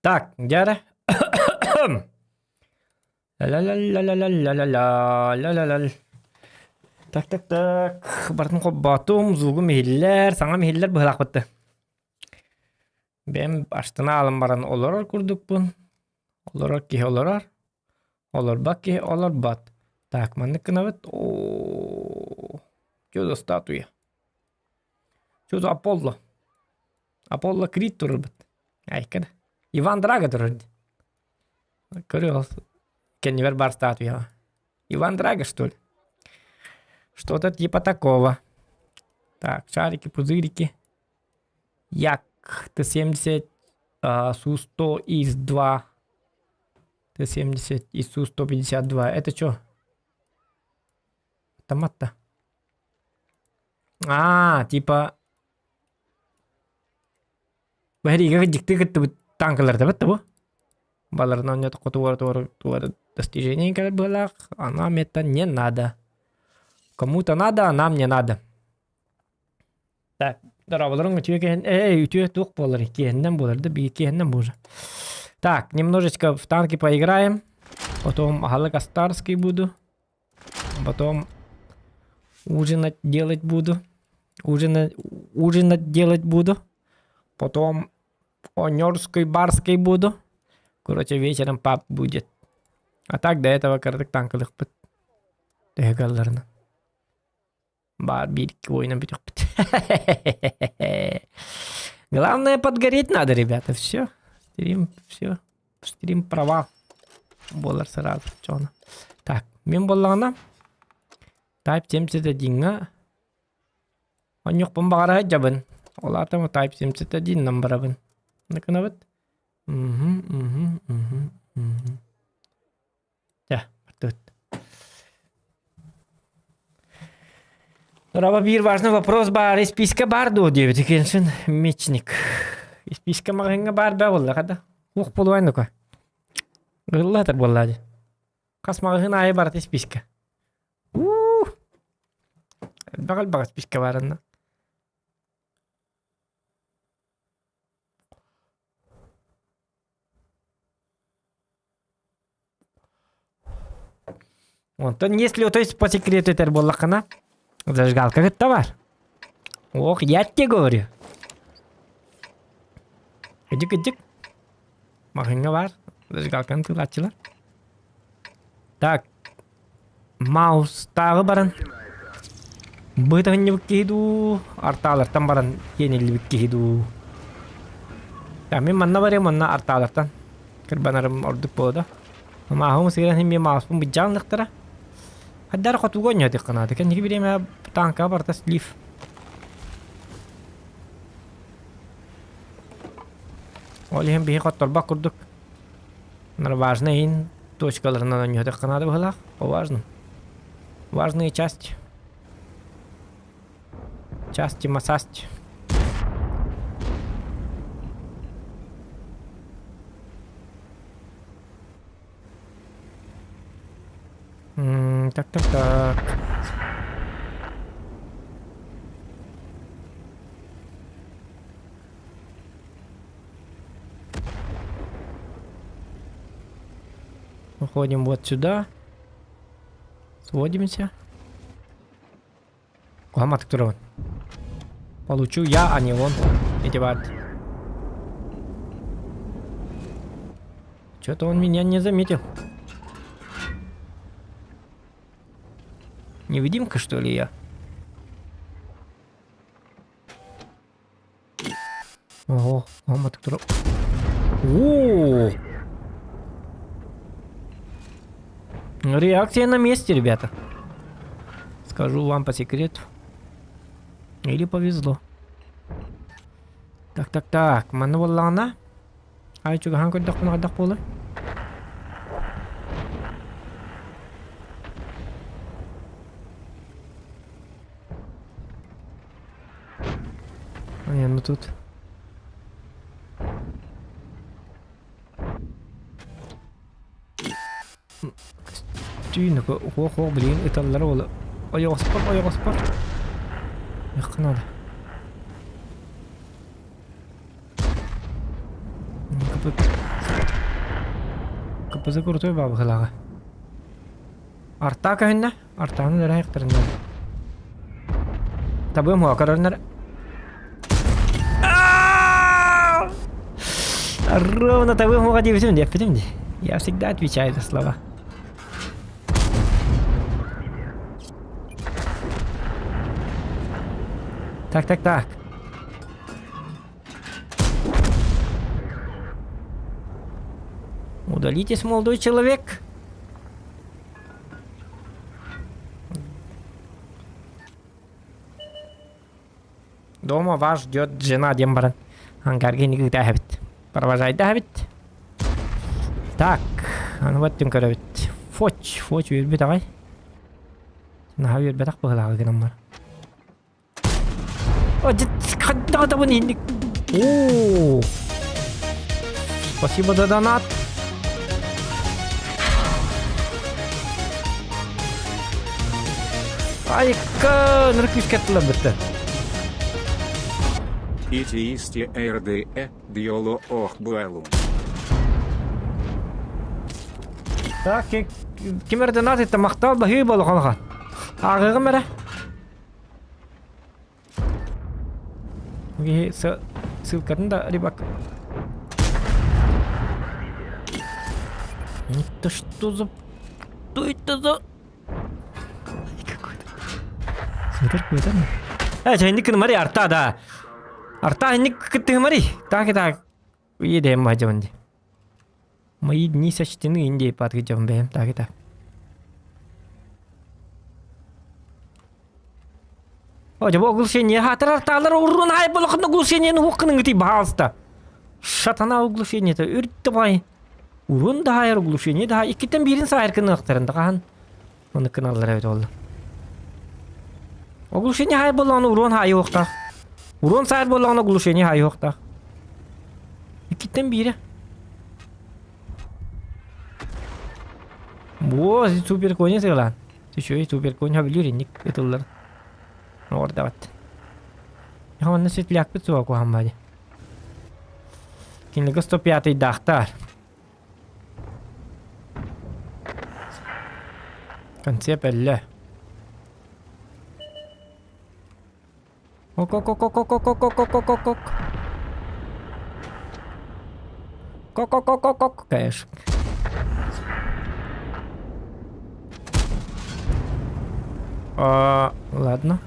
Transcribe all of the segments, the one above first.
Так, дьэ Ла-ла-ла-ла-ла-ла-ла-ла-ла-ла. Так, так, так. Барытын холбоотум, звугум иһиллэр, саҥам иһиллэр быһыылаахпытты. Бэйэм астына аалан баран олорор курдукпун. Олорор киһи олорор, олорбот киһи олорбот. Так, маннык гынабыт. Оо, что за статуя? Что за Аполло? Аполло Крид турарбыт. Айка да. Иван Драго турар. Көрүөх кэннибэр бар статуяҕа. Иван Драго, что ли? Что-то типа такого. Так, шарики, пузырики. Як Т-70, Су-100 ИС-2. Т-70 и Су-152. Это что? Автомат-то. А, типа... Бэһириигэ дьикти кыттыбыт танкалар да бу. Баларынан не туора туора туора достижение кэлэр быһалаах, а нам это не надо. Кому-то надо, а нам не надо. Так, дорооболоруҥ үтүө киһин, эй, үтүө туох буолар, киһиннэн буолар да, биир киһиннэн буолар. Так, немножечко в танки поиграем, потом аһылык астарский буду, потом ужинать делать буду, ужинать, ужинать делать буду, потом Онерской барской буду. Короче, вечером пап будет. А так до этого кыратык танкалыхпыт. Төһө кыалларынан. Баар биир ойунан бүтүөхпүт. Главное подгореть надо, ребята. Все. Стрим, все. Стрим провал. Буолар сразу. Чоно. Так, мин буоллаҕына Type 71-ҥа Онньукпун баҕара сылдьабын. Ол аата Type 71-нан барабын. Гынабыт. Мгм, мгм, мгм, мгм. Дьэ, бардыбыт. Раба биир важный вопрос баар. Испиискэ баар дуо диэбит Кеншин Мечник. Испиискэ маҕаһыыҥҥа баар баа буоллаха да. Уох буолуой ну-ка. Ыллаатар буоллаа дии. Хас маҕаһыын аайы барыта испиискэ. Уу! Элбэх элбэх испиискэ баар онно. Онтон если то есть по секрету этэр буоллаххына, зажигалка кытта бар. Ох, я тебе говорю. Кыдьык кыдьык. Маҕаһыыҥҥа баар. Зажигалканы тыылааччылар. Так. Маустааҕы баран быһытыһынньыбыт киһи дуу, артаалартан баран тиэниллибит киһи дуу. Так, мин манна барыам, манна артаалартан кырбанарым ордук буолуо да. Мааһым сыыран иһин мин мауспун быдьаан ылыахтара. Хайдары хотуга оонньоотуохха наада. Кэнники бириэмэ танка барыта слив. Ол иһин биһи хотторбот курдук. Важный иһин точкаларынан оонньоотуохха наада быһыылаах. По важным. Важные части. Части масасти. Так, так, так. Уходим вот сюда. Сводимся. Куһаматык турабын. Получу я, а не он. Эти бат. Что-то он меня не заметил. Невидимка, что ли, я? Ого, куһаматык тура. О! Реакция на месте, ребята. Скажу вам по секрету. Или повезло. Так, так, так. Манна буоллаҕына. Ай чугаһаан көрдөхпүнэ хайдах буолар? Ай, ну тут. Түүн хуох-хуох билигин ыталлара буола. Ойоҕоспор, ойоҕоспор. Яхха надо. РПЗ крутой баа быһыылааҕа. Артаа көһүннэ. Артааны өрө Табыам хуа көрөрүнэр. Ровно табыам хуа диэбитим диэппитим дии. Я всегда отвечаю за слова. Так, так, так. Удалитесь, молодой человек. Дома вас ждет жена диэн баран ангарга инигитэ эбит. Провожайда эбит. Так, аны баттын көрөбүт. Фоч, фоч үөрбүт аҕай. Наһаа үөрбэтэх быһылааҕы гынан бар. О, Спасибо за донат. Айка, ныркүскэ тылабыты. Ити исти РДЭ, Диоло ох буэлу. Так, ким эрэ донат етті мақтал баһыы болоқалға. Ағығым эрэ. Киһи ссылкатын да рибак. Это что за... Что это за... Какой-то... Смотри, какой-то... Э, чайник мари арта, да. Арта, инник кыттыгы мари. Так и так. Едем, мадьонди. Мои дни сочтены, Индии падгидем бэм, так и так. О, дьэ, бу оглушение хатырар таалар урун ай болохно оглушениены хуққының ити баалста. Шатана оглушениета үрді бай. Урун да хайар оглушение да иккитен бирин сайыр кыныктарында хаан. Оны кыналлар эбит олла. Оглушение хай боллоҕуна урун хайы уохтаах. Урун сайыр боллоҕуна оглушение хайы уохтаах. Иккиттен биирэ. Во, супер кони сыылаан. Үчүгэй суперконь сөбүлүүр инник ытыллар. Оҕордоҕот. Манна светлякпыт суоҕа куһаҕан баҕайы. Кинилэргэ 105-даахтар. Концепт өллө. Ок-ок-ок-ок-ок-ок-ок-ок-ок-ок. Ко-ко-ко-ко-ко, конечно. А, ладно.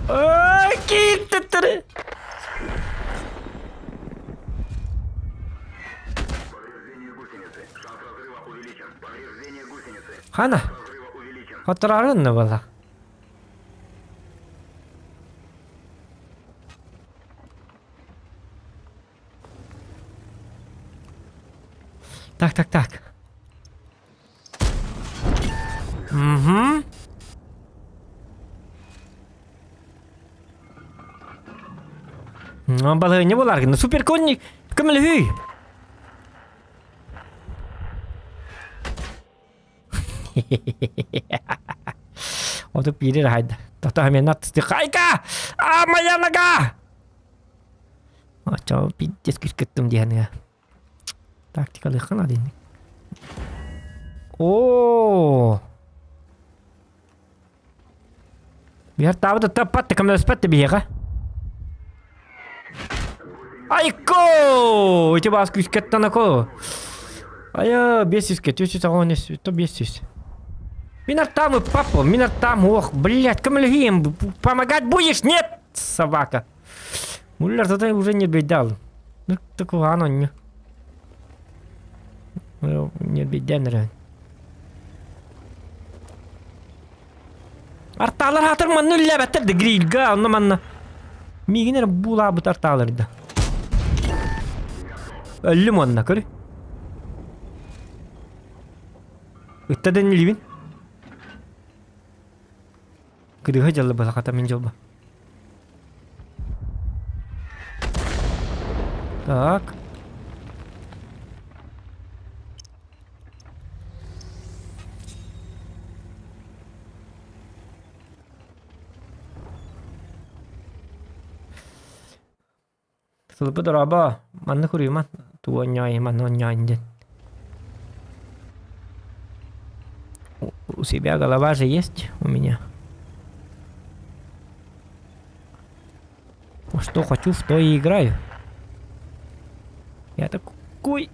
Ай, кииртэттэрэ! Хана, хоттороорун буолла. Так, так, так. Угу. Ну, балыгынньа буолааргын. Суперконник көмөлөһүй. Отуп биири рахайда. Тото мен аттысты. Хайка! А, моя нога! Очо пиздец күскеттим диэнигэ. Тактикалыахха наада инник. Оо! Биһэр таабыт таппат көмөлөспөт биһиэхэ. Айко! Ити баас күүскэттэн ако. Айа, 500-ке, 483, то 500. Мин артам и папа, мин артам, ох, блядь, көмөлөһүем, помогать будешь? Нет, собака. Муллер тогда уже не бедал. Ну, такого оно не. Не беден Артаалар хатыр манна үллээбэттэр да грильга онно манна. Миигин эрэ буулаабыт артаалар да. Өллүм онно көрү. Ытта да нилибин. Кырыыһа дьалла балаката мин дьолбо. Так. Сылбы дорообо, маннык хуруйуман, тугу онньоойун, манна онньоойун диэн. У себя голова же есть у меня. Что хочу, в то и играю. Я такой...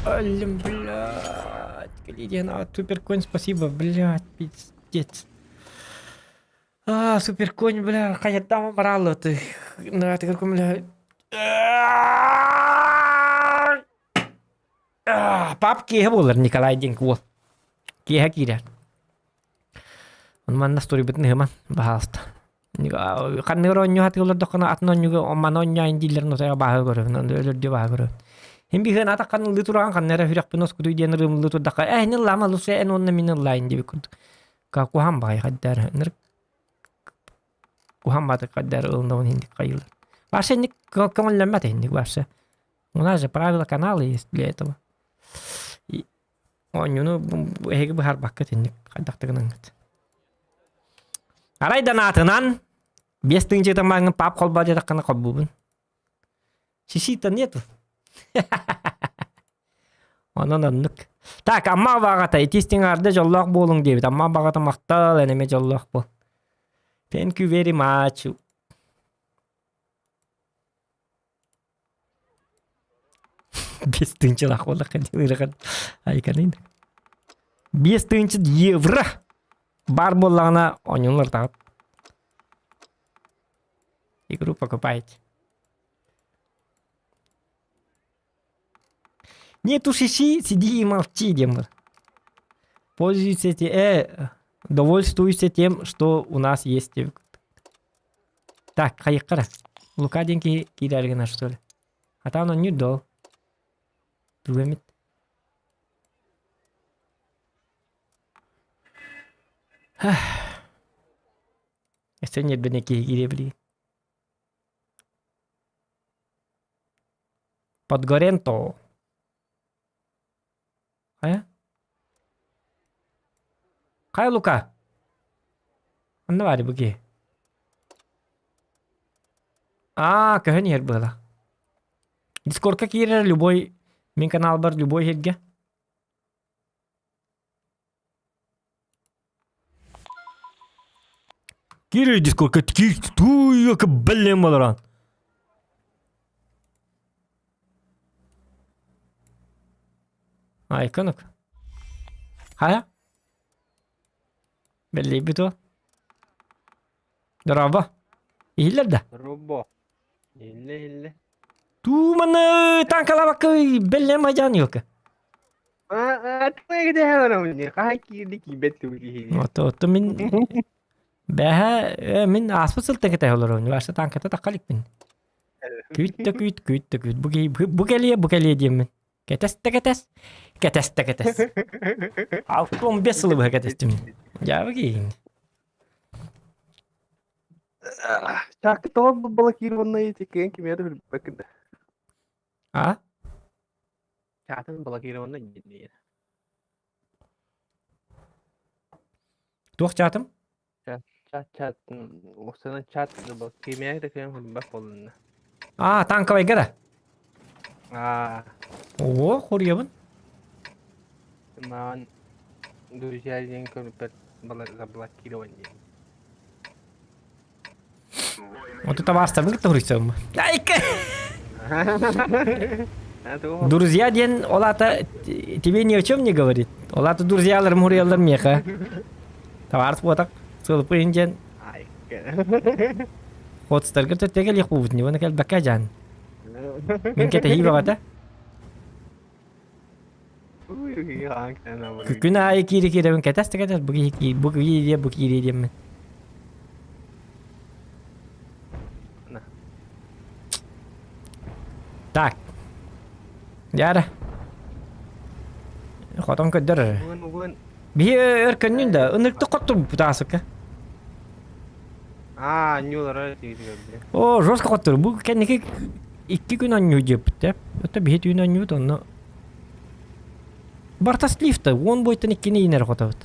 Блин, блядь. Глядя суперконь, спасибо, блядь, пиздец. А, суперконь, бля, хайаттаама бараалла ты. Бля. Пап киэһэ буолар Николай диэн уол. Киэһэ киирэр. Манна суруйбутун ыһыман, баһаалыста. Ханныгар оонньуу хатыылардаххына атын оонньууга маны оонньоон дииллэрин утайа бааһы көрөбүн, онно өлөрдүү бааһы көрөбүн. Һин биһиэн ата ханнылыы тураан ханна эрэ сүрэхпин оскутуй диэн ырыымылыы турдахха, ээ эн ыллаама лусе эн уонна мин ыллаайын диэбит курдук. Куһаан баҕайы хайдаар ынырык куһаан баҕайытык хайдаар ылынабын инник хайыылар. Вообще инник көҥүллэммэт инник вообще. У нас же правила канала есть для этого. И оонньууну эһиги быһаарбаккыт инник хайдах да гыныҥҥыт. Арай донатынан 5 тыһыынча маҥҥын пап холбоо диэтэххинэ холбуубун. Сисита нету. Онон оннук. Так, Амма баҕата итистиҥ арда дьоллоох буолуҥ диэбит. Амма баҕата махтал, эн эмиэ дьоллоох буол. Thank you very much. 5 тыһыынчалаах буоллахха диэн айканын. 5 тыһыынча евро баар буоллаҕына оонньуулар таҕыт. Игру покупаете. Нету шиши, сиди и молчи, диэн Пользуйся довольствуйся тем, что у нас есть. Так, хайыққара. Лука диэн киһи киирээри гынар, что ли? Хатаан онньуур доо. Тугу эмит. Өссө ньиэрбэнэ киһи киириэ билигин. Подгоренто. Хайа? Хайа Лука? Ханна баар бу киһи? Аа, көһөн иһэр быһыылаах. Дискордка киирэр любой мин каналбар любой сиргэ. Киир Дискордка киир туйка блин болорон. Айконок. Хайа? Бэллэйбит о. Дорообо. Иһиллэр да? Робо. Иһиллэ иһиллэ. Туу маны танкалабакка бэллэм ажаан юка. Ото ото мин бэһэ мин ааспыт сылтан кэтэһэ олоробун. Ваша танката тахха иликпин. Күүт да күүт, күүт да күүт. Бу бу кэлиэ, бу кэлиэ диэммин. Кэтэс да кэтэс, кэтэс да кэтэс. 65 сылы быһа кэтэстим. Дьаабы киһиҥ. Чаакы тоҕо блокированный тиккэн кимиэхэ да билбэккин да. А? Чаатын блокированный диэн. Туох чаатым? Чат чат чат уопсайынан чат кимиэхэ да кыайан билбэт буоллунна. А, танковайга да? Аа. Оо, хоруйабын. Маан друзья диэн көрбөт заблокирован диэн. Вот это табаарыстарбын кытта суруйсабын. Айка! Друзья диэн ол аата тебе ни о чем не говорит. Ол аата друзьяларым суруйаллар миэхэ. Табаарыс буотах сылыппын диэн Хотстарга төттө кэлиэх буолбут не кэлбэккэ дьаан. Мин кэтэһии бөҕөтө. Күн аайы киири киирэбин кэтэс да кэтэс бу киһи бу киириэ бу киириэ диэммин. Так. Дьара. Хотон көрдөр. Биһи өр көннүн да ынырыктык хоттурбут аасыкка. Аа, анньуулара тиийдигэр. Оо, жестко хоттур. Бу кэнники 2 күн анньуу диэппит да. Это биһи түүн анньуут онно Барта слив-то, уон бойтан иккини иинэр хотобут.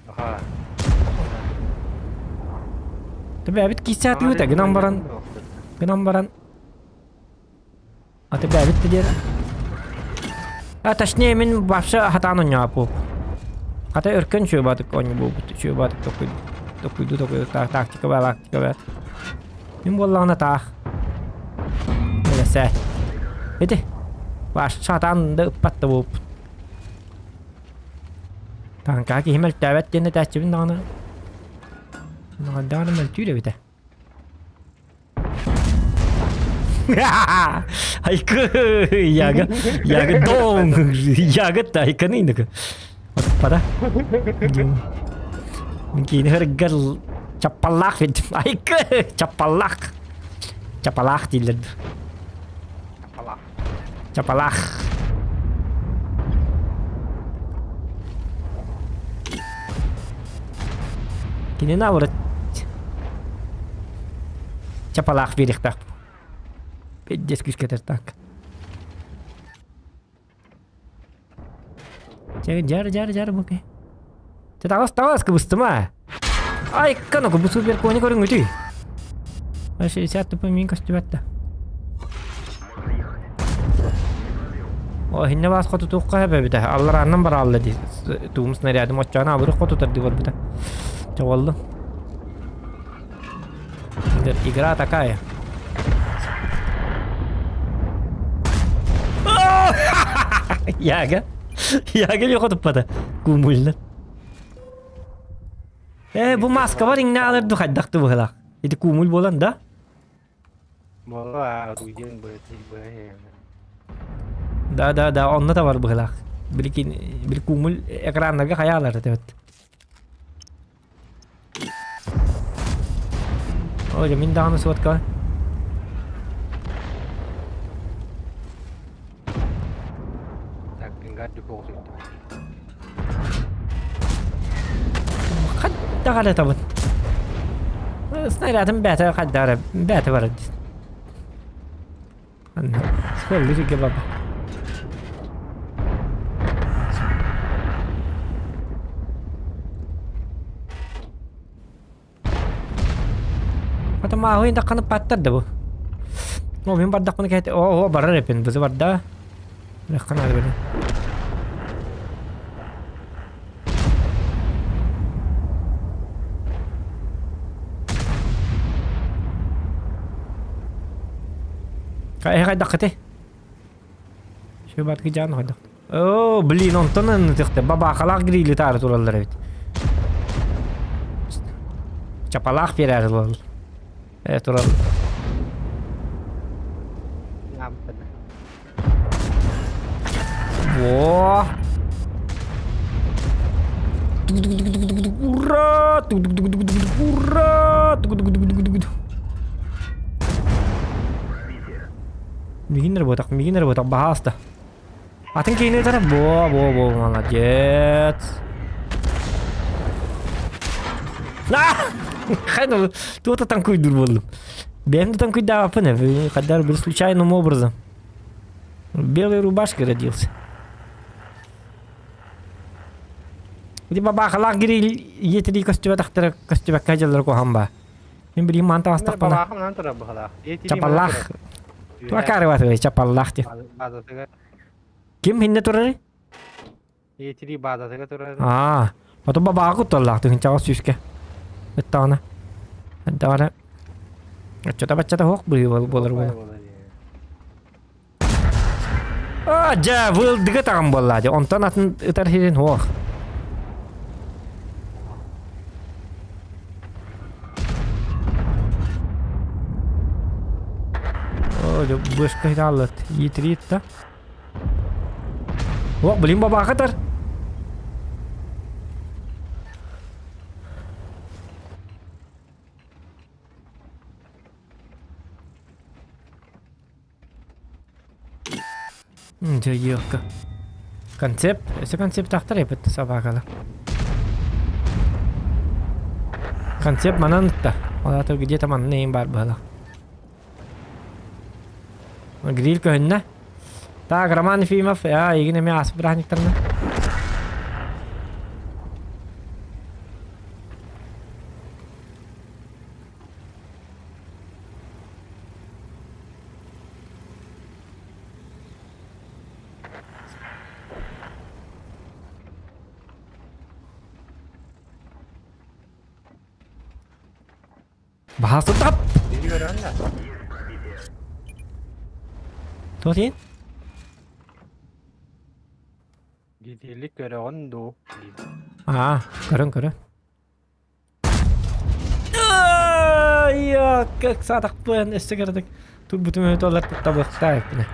Аха. Төбөбүт киисээтибит гынан баран гынан баран. Аты бэбит диэн. А точнее мин вообще хатаан оонньооппуп. Хата өркөн чуобатык оонньуу буолбут. Чуобатык токуйду. Токуйду токуйду тактика баа тактика баа. Мин буоллаҕына таах. Элэсэ. Ити. Ваш сатаан да ыппат да буолбут. Таанкаа киһи мөлтөөбөт диэн этээччибин даҕаны. Даҕаны мөлтүүр эбитэ. Айкы, яга, яга дong, яга тайканы индик. Пара. Кини хыргар чаппаллаах бит. Айкы, чаппаллаах. Чапалаах дииллэр. Чапалаах. Чапалаах. Кини наоборот Чапалаах биэриэхтээх. Пиздец күүскэ так. Чэ, жар, жар, жар буке. Чэ, таҕыс, таҕыс, кыбыстыма. Ай, канаку, бу супер кони көрүҥүтүй. 60 тупа мин көстүбэт да. О, хинне бас хоту туохха хэбэбитэ. Алларааннан бараалла ди. Туум снарядым оччоон абыры хоту тарды барбыта. Чоҕоллу. Игра такая. Яга. Яга не хотуппата. Кумульна. Э, бу маска бар иҥнэ алыр ду хайдахты быһылах. Ити кумуль буолан да? Буола уйден быһы. Да, да, да, онно да бар быһылах. Биликин бил кумуль экраннарга хаялар этебет. Ой, мин даҕаны суотка. Так, пингар дюпоҕус Хайдах эрэ табын. Снарядым бээтэ хайдах эрэ бээтэ барар дии. Сколли сиргэ барда. Ата мааһын дахханы паттар да бу. О, мин бардахпына кэһэт о, о, барар эпин, бызы барда. Раххан ары били. Эһэ хайдаххыты? Шөбатки жан хайдах. О, блин, онтон ынытыхты. Бабаахалаах грили таары тураллар эбит. Чапалаах биэрээри тураллар. Э, тураллар. Во! Ура! Ура! Мигин работах, мигин работах, баһааста. Атын киһини тара бо бо бо молодец. На! Хайда туота танкуйдур болдум. Бэйэм да танкуйдаабаппын хайдар бір случайным образом. В белой рубашке родился. Ити бабаахалаах гири иэтирии көстүбэтэхтэрэ көстүбэккэ дьаллар куһаҕан баа. Мин билигин маан таҕыстахпына Бабаахым турар быһалаах. Чапаллаах. Туа каарыбатыгай чапаллаах диэн. Базатыгар. Ким иннэ турарый? Иэтирии базатыгар турар. Аа, ото бабааҕа кутталлаах тыһыынчаҕа сүүскэ. Ыттаҕына. Даҕаны. Оччото баччата суох быһыы буолар буолар. Аа, дьэ, вылдыга таҕан буоллаа дии. Онтон атын ытар сирин суох. Оо, дьэ, бышка хитааллат. Иитириит да. О, блин, бабаахатар. Дьэ, елка. Концепт. Өссө концептаахтар эбит собакалар. Концепт манан ытта. Ол аата где-то манна эйин баар быһалаах. Гриль көһүннэ. Так, Роман Ефимов, а, эйигин эмиэ ааспыт бырааһынньыктарына. Баһаастап! Биһиги көрөҕүн да? Туох диэн? Гидили көрөҕүн дуу? Диибин. Аа, көрөн көрөн. Как саатахпын өссө кыратык турбутум өтө табыахтаа эппинэ.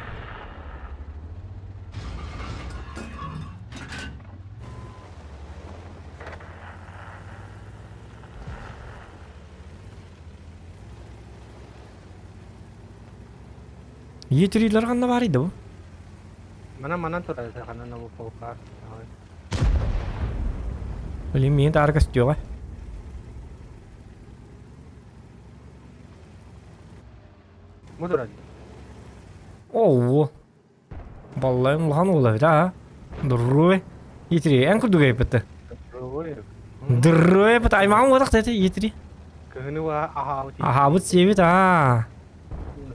Етерилер ханна баарый да бу? Манан манан турар ханан ол полка. Блин, миин таары көстүөҕэ. Бу турар. Оо. Баллайым улахан уола эбит аа. Дурруй. Итири, эн курдук эйпитти. Дурруй. Дурруй эпит аймаҕым уотах тэти итири. Кыһыны уа аһаабыт. Аһаабыт сиэбит аа.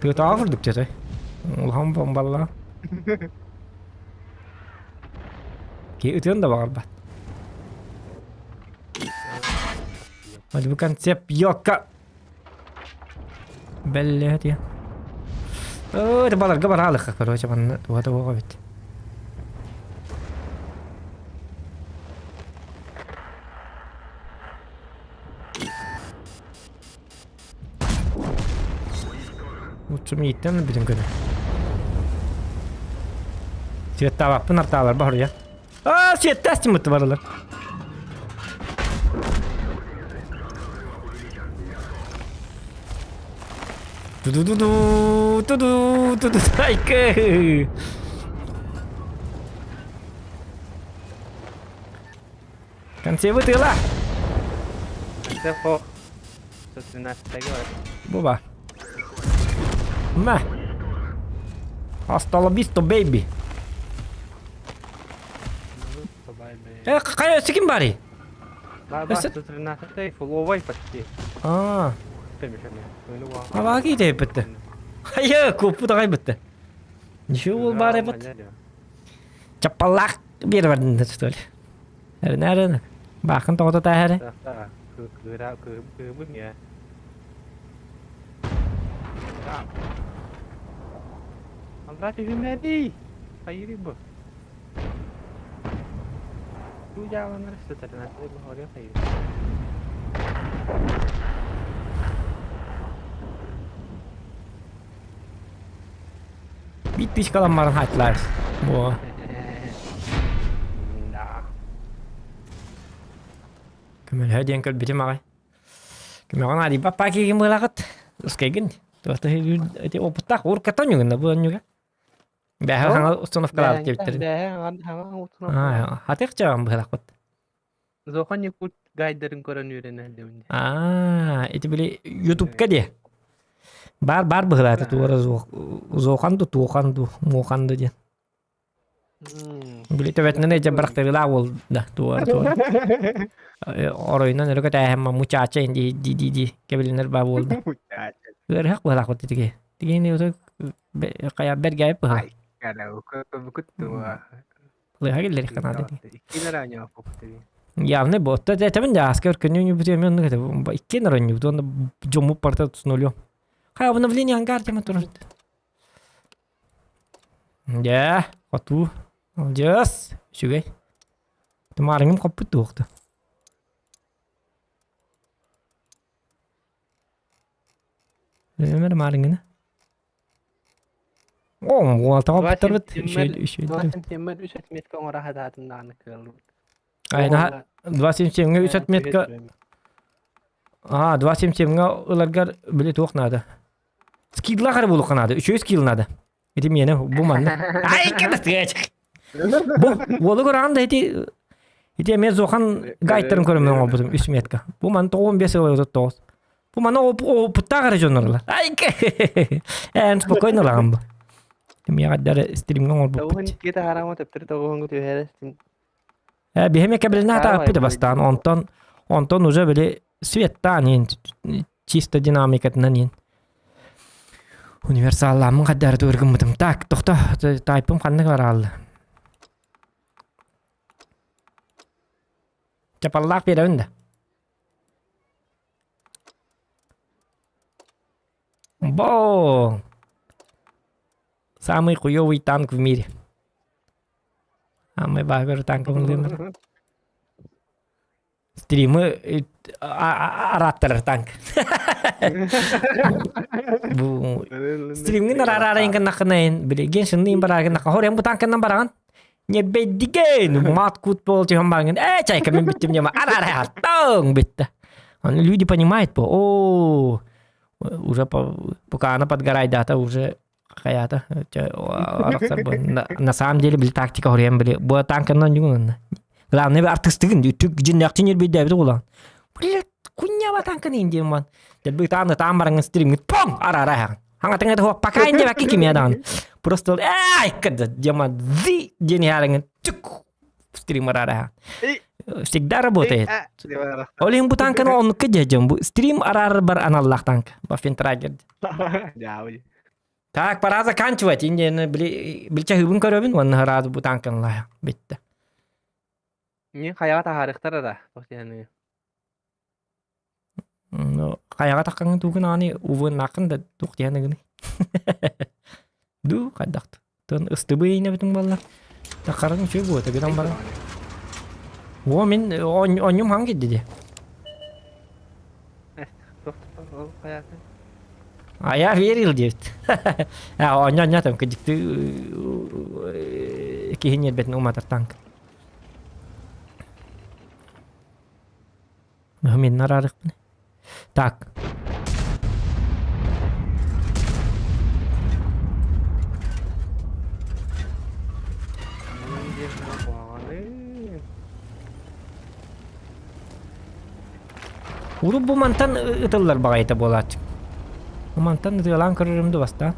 Тыатааҕы курдук тэтэй. Улахан бомбалла. Ки ытыан да баҕарбат. Hadi bu концепт йокка. Бэллэ диэн. Оо, это баларга бараалыха, короче, манна туһата буоҕа эбит. Лучше мииттэн бүтүн көнө. Светтаабаппын артаалар баһырыйа. Аа, светтаас тиммытты барылар. Ту-ду-ду-ду, ту-ду, ту-ду, айкы. Консервы тыла. Консерв 113 бар. Бу бар. Мә. Hasta la vista, baby. Э, хайа өссө ким барый? Ба, ба, 113 фуловай почти. Аа. Абаги дейбитти. Хайа, куппут аҕай битти. Ничего ол баар эбит. Чаппалаах биэр бардын что ли? Эрин Баахын тоҕото тааһары. Кыыра кыыбын я. Алра түһүмэди. Хайыры бу. Бу дьааланар сытарына бу хайыр. Биир пичкалан баран хаачылаар. Бу. Да. Көмөлөһө диэн көрбүтүм аҕай. Көмөҕүн аадыйбат паакигин быылаҕыт. Ускайгын. Туохта эти опыттаах урката ньугунна бу ньуга. Бэһэ хаҥа установкалаабыт диэбиттэр. Бэһэ хаҥа установка. Хатык чаҕан быһылахпыт. Зохан Якут гайдарын көрөн үөрэнэллэбин. Аа, ити били Ютубка диэ. Бар бар быһылаата туора зохан ду туохан ду муохан ду диэн. Били төбөтүнэн эдьэ барахтарылаа уол да туора туора. Оройунан өрө көтээһэмма мучача ди ди ди ди кэбилинэр баа буолда. Ыарыһах быһылаах тиги. Тигини хайа бэргээп быһа. Лыха киллэрих канаада. Явный ботта этебин да аска өркөнү бүтү эми оннук этэ иккиэн оронньубут уонна дьоммут барыта с нулем. Хай обновление ангар тема турар. Дьэ, хотуу. Молодец. Үчүгэй. Тумаарыҥым хоппут туохта. Өмөр маарыҥына. О, алтаҕа үчүгэй 277 үс отметка оҥоро сатаатым даҕаны кыаллыбыт. Айна 277-ҥэ үс отметка Аа, 277-ҥэ ыларгар били туох наада? Скиллах эрэ буолуохха наада. Үчүгэй скилл наада. Ити миэнэ бу манна. Ай, кэбэстигэч. Бу уолу көрөҕүн да ити ити эмиэ зохан гайттарын көрөммүн оҥорбутум үс метка. Бу ман 95 ылы 39. Бу мана опыттаах эрэ дьоннор Ай, эн спокойно ылаҕын бу. Миэхэ дары стримҥэ оҥорбуппут. Киэт аһараама төптөрү тоҕуһуҥҥу түһэрэ Э, биһиме кэбилинэ атааппыт бастаан онтон онтон уже били светтаан иин чисто динамикатынан иин универсалламмын хаддары туыргыммытым так тохто тайпым ханнык бараалла чапаллаах биэрэбин да. Бо! Самый хуёвый танк в мире. Самый багыр танк в мире. Стримы араттарар танк. Бу стримҥин араараарайын гыннаххынайын били геншинныын бараагын хорен бу танкынан бараҕын не бэйдиген мат кут бол түһэн бараҥын э чайка мин бүттүм диэм араарай артаң бүтті люди понимают по о уже пока она подгорайдата уже хайата на самом деле били тактика хоруйан били бу танканан югун главное артыстыгын түк жиннәхтин ирбейдәбит улан блядь куньяба танканы индием ман Дэлби тааны таан бараңын стримҥит пом арара хаҕын хаҥатыҥа да пока инде кимиэ даҕаны просто эй кыда дема зи диэн иһээрэҥин түк стрим арара всегда работает ол иһин бу танканы оннукка дьэдьэн бу стрим араар бар аналлаах танк Баффентрагер так пора заканчивать инде били билчаһыыбын көрөбүн уонна сразу бу танканлаах битте Не хайаҕа таһаарыахтара да туох Ну, хайаҕа таххаҥын тугун ааны увуннааххын да туох диэн ыгыный Ду хайдах тон ыстыбы инэбитин буолла. Таххарын үчүгэй буолта гынан баран. О мин онньум хаҥ кидди ди. А я верил диэбит. А онньо онньо там кыдьыкты киһи ньиэрбэтин уматар танк. Мин араарыахпын. Так. Урут бу мантан ытыллар баҕайыта буолааччы. Бу мантан ытыалаан көрөрүм да бастаан.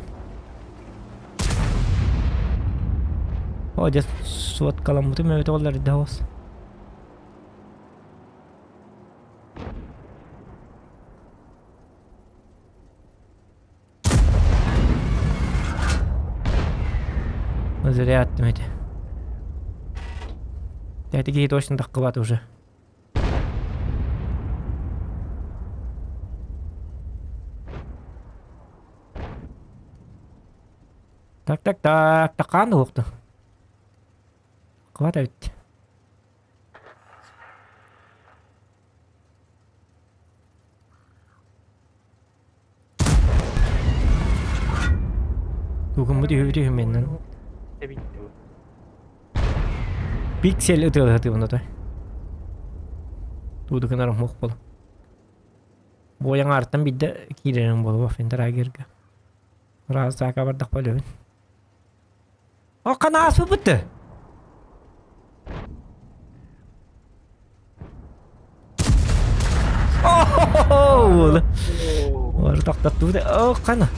О, дьэ суоткаламмытым эбитэ буоллар да оҕус. Зря аттым эти. Эти киһи точно таххыбат уже. Так, так, так, такаан уохту. Хватает. Тугуммут үһүбүт үһүмэннэн. Пиксель ытыалаһытыбын отой. Туудукунарым хуох болу. Буойаҥ аартан бидде киирэрин болуо фентерагерга. Раз саака бардах болөбүн. О, ханаасыбыт! О, Тохтоттубут. О, хана.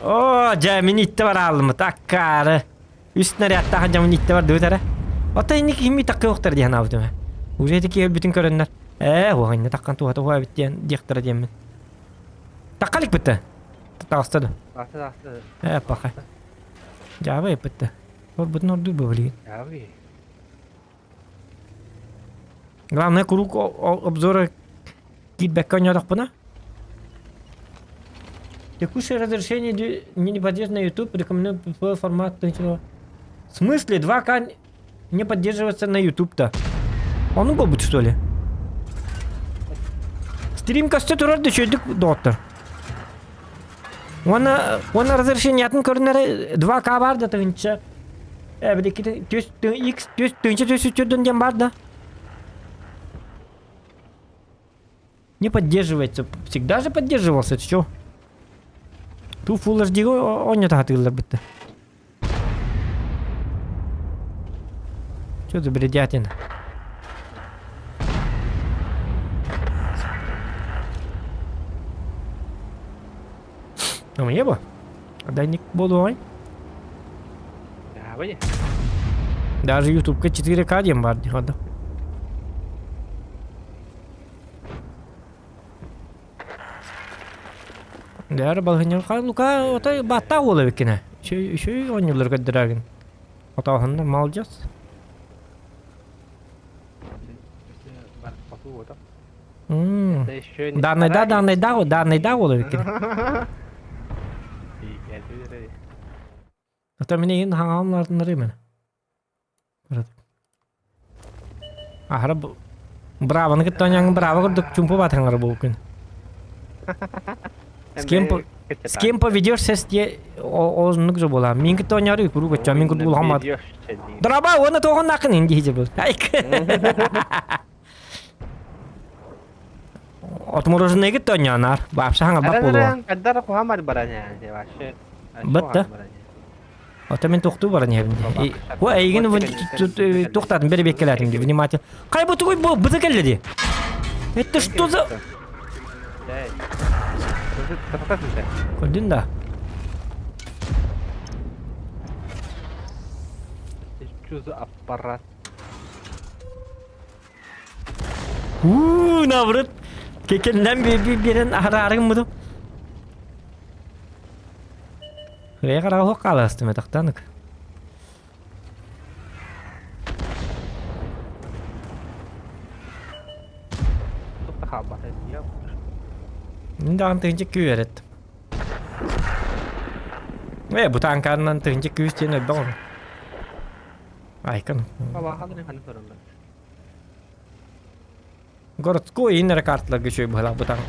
О, дьэ, мин итте бараалым. Таккаары. Үс снарядтаах дьэ мин итте бардыбыт эрэ. Ота инник кими таккыохтар диэн аабытым. Уже ити киһи өлбүтүн көрөннөр. Ээ, уоһанна таккан туһата уһаабыт диэн диэхтэрэ диэммин. Таккалик бытта. Таҕыста да. Таҕыста таҕыста. Ээ, паха. Дьаабы эппитте. Орбутун ордук бу билигин. Дьаабы. Главное, куруук обзора киирбэккэ оонньоотохпуна. Текущее разрешение не поддержано на YouTube, рекомендую формат. В смысле 2К не поддерживается на YouTube-то? Ону буолбут что ли? Стрим көстө турар да үчүгэйдик доҕоттор. Уонна уонна разрешениятын көрүнэри 2К баар да тыһыынча э били түс X түс тыһыынча түс үчүрдүн диэн баар да. Не поддерживается. Всегда же поддерживался, ты чё? Ту Full HD оонньото сатыыллар бытта. Что за бредятина? Мне бы. Дай буолуоҕай. Дьаабы Даже ютубка 4К диэн баар дии хада. Дьэ балаһынньа Лука отой бааттаах уол эбиккин ээ. Үчүгэй оонньууллар көрдөрөөгүн. Отооһунна молодец. Это еще не Даанайдаа, даанайдаа, даанайдаа буолар эбиккин. Ата мин эйин хаҥаамлаатыннары мен. Аһара браваны кытта оонньооҥҥун браво курдук чуумпу баатаҥҥара буолкун. С кем с кем поведешься с те оннук же буолаа. Мин кытта оонньоору куруук оччо мин курдук улахан баат. Драба уонна тоҕон акын ин дии был. Отмороженныйгыт оонньоонаар. Баапса хаҥалбат буолуо. Каддар кухамар баран вообще. Бытта. Ото мин тохтуу баран иһэбин. О, эйигин туохтаатын бэрэбиэккэлээтим дии, внимательно. Хай бу тугуй бу быта кэллэ дии. Это что за... Көрдүн да? Что за аппарат? Уу, наоборот, кекеннен биэрэн аһараарыгым буду. Рей хараҕа суох хаалаастым этахтанык. Мин даҕаны тыһыынча күүһэрет. Ээ, бу таанкаанынан тыһыынча күүс диэн элбэх ону. Айкан. Городской иин эрэ карталарга үчүгэй быһыылаах бу танк.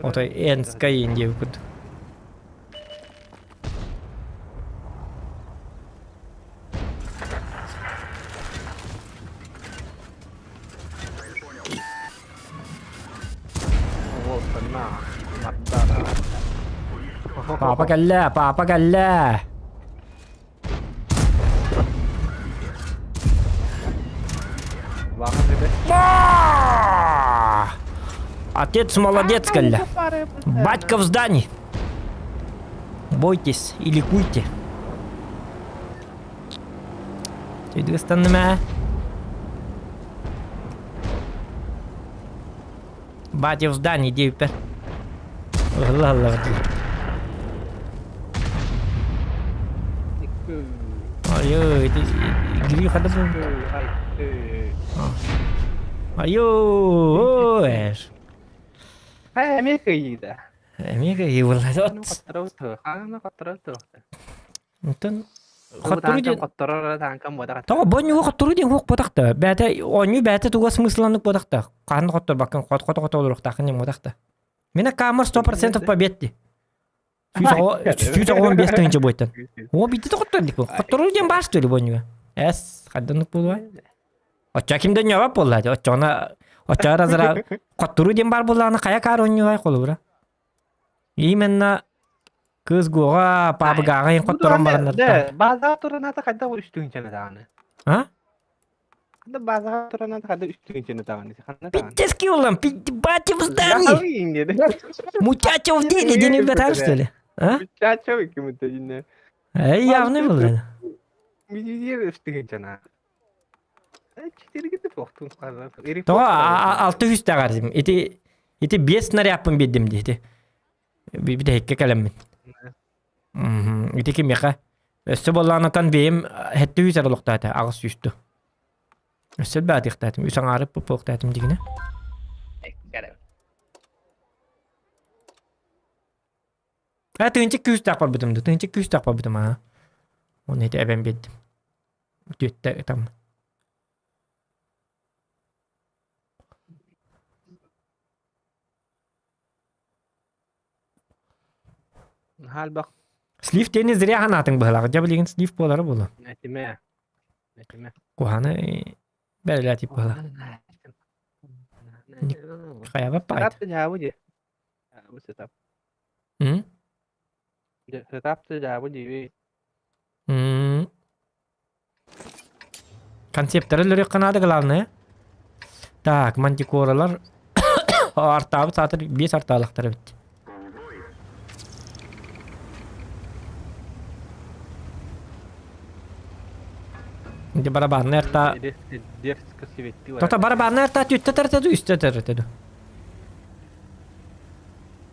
Отой Энскай иин диэбит курдук. Папа кэллэ, папа кэллэ. Отец молодец, кэллэ. Батька в здании. Бойтесь или куйте. Өйдүгүстанным ээ. Батя в здании диэбиппэр. Ыһылла-ыһылла Ай-ой, Гриха да был. Айо, эш. Эмиэ кыйыыда. Эмиэ кыйыы буолла. Онтон хоттору диэн хотторор таанкам буотах. Тоҕо бонньугу хоттору диэн хуох буотахта. Бээтэ оонньуу бээтэ туга смысланнык буотахта. Хаһан хотторбаккын хот-хото хото олоруохтааххын диэн буотахта. Мина камер 100% побед ди. 115 тыһыынча буойтан. О, биитэ да хоттору дик. Хоттору диэн баар что ли бонньуга? Эс, хайданнык буолуой? Оччо ким да ньуоба буолла. Оччоҕуна оччоҕо разра хоттору диэн баар буоллаҕына хайа каар оонньугай холобура. Именно Кыыс Гуоҕа паабыгааҕа иһин хотторон бараннартан. Базаҕа тураната хайдах үстүҥчэни даҕаны? А? Ханда базаҕа тураната хайдах үстүҥчэни даҕаны? Питерский улам, батя в здании! Мучачо в деле, день ребята, что ли? А? Мучачо ким-то не. Эй, явный был. Тоҕо алты үстэҕэр ити ити биэс снарядпын биэрдим дии ити Бүтэһиккэ кэлэммин. Ити кимиэхэ? Өссө буоллаанатан бэйэм сэттэ үс эрэ олохтоото, аҕыс сүүсту. Өссө элбээтиэхтээтим, үс аҥаары пуппуохтаатым дигинэ. Э, тыынчык күүстээх барбытым да, тыынчык күүстээх барбытым аа. Оны ити эбэн биэрдим. Түөттэ ытам. Наһаа Слив диэни зря санаатыҥ быһалаах. Дьэ билигин слив буолара буолуо. Этимэ. Этимэ. Куһаны бэрилээтип быһалаах. Хайаба паайт. Сетап дьаабы дии. Бу сетап. М? Сетап дьаабы дии. М. Концепттары өлөрүөххэ наада главное. Так, мантикоралар артаабыт саатар биэс артаалахтар эбит. Ди барабанный арта... Тота барабанный арта түттэ тартаду, үстэ тартаду.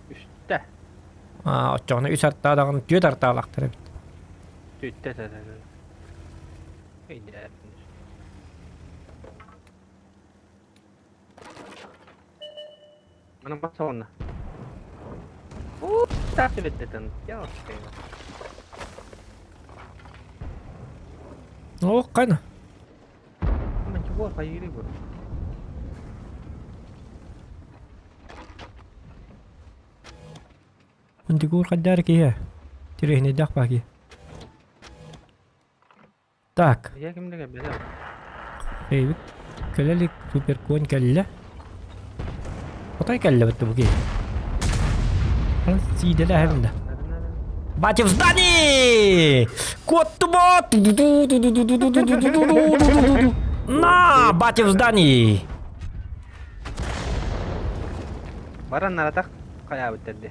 Үстэ. А, оччоҕуна үс артаадаҕын түөрт артаалахтар эбит. Түттэ тартаду. Мана басоҕуна. Тахсы беттетен. О, қайна. Мен чего хайыри бу. Мантикор хайдаар киһи. Тирэһинэйдээх баа киһи. Так. Я кимдеге билем. Эйбит кэлэ илик суперконь кэллэ. Отой кэллэ бытты бу киһи. Сиидэлээһэбин да. Батя в здании! Кот-тубот! На, батя в здании! Баран наратах хайаабыт дэрди.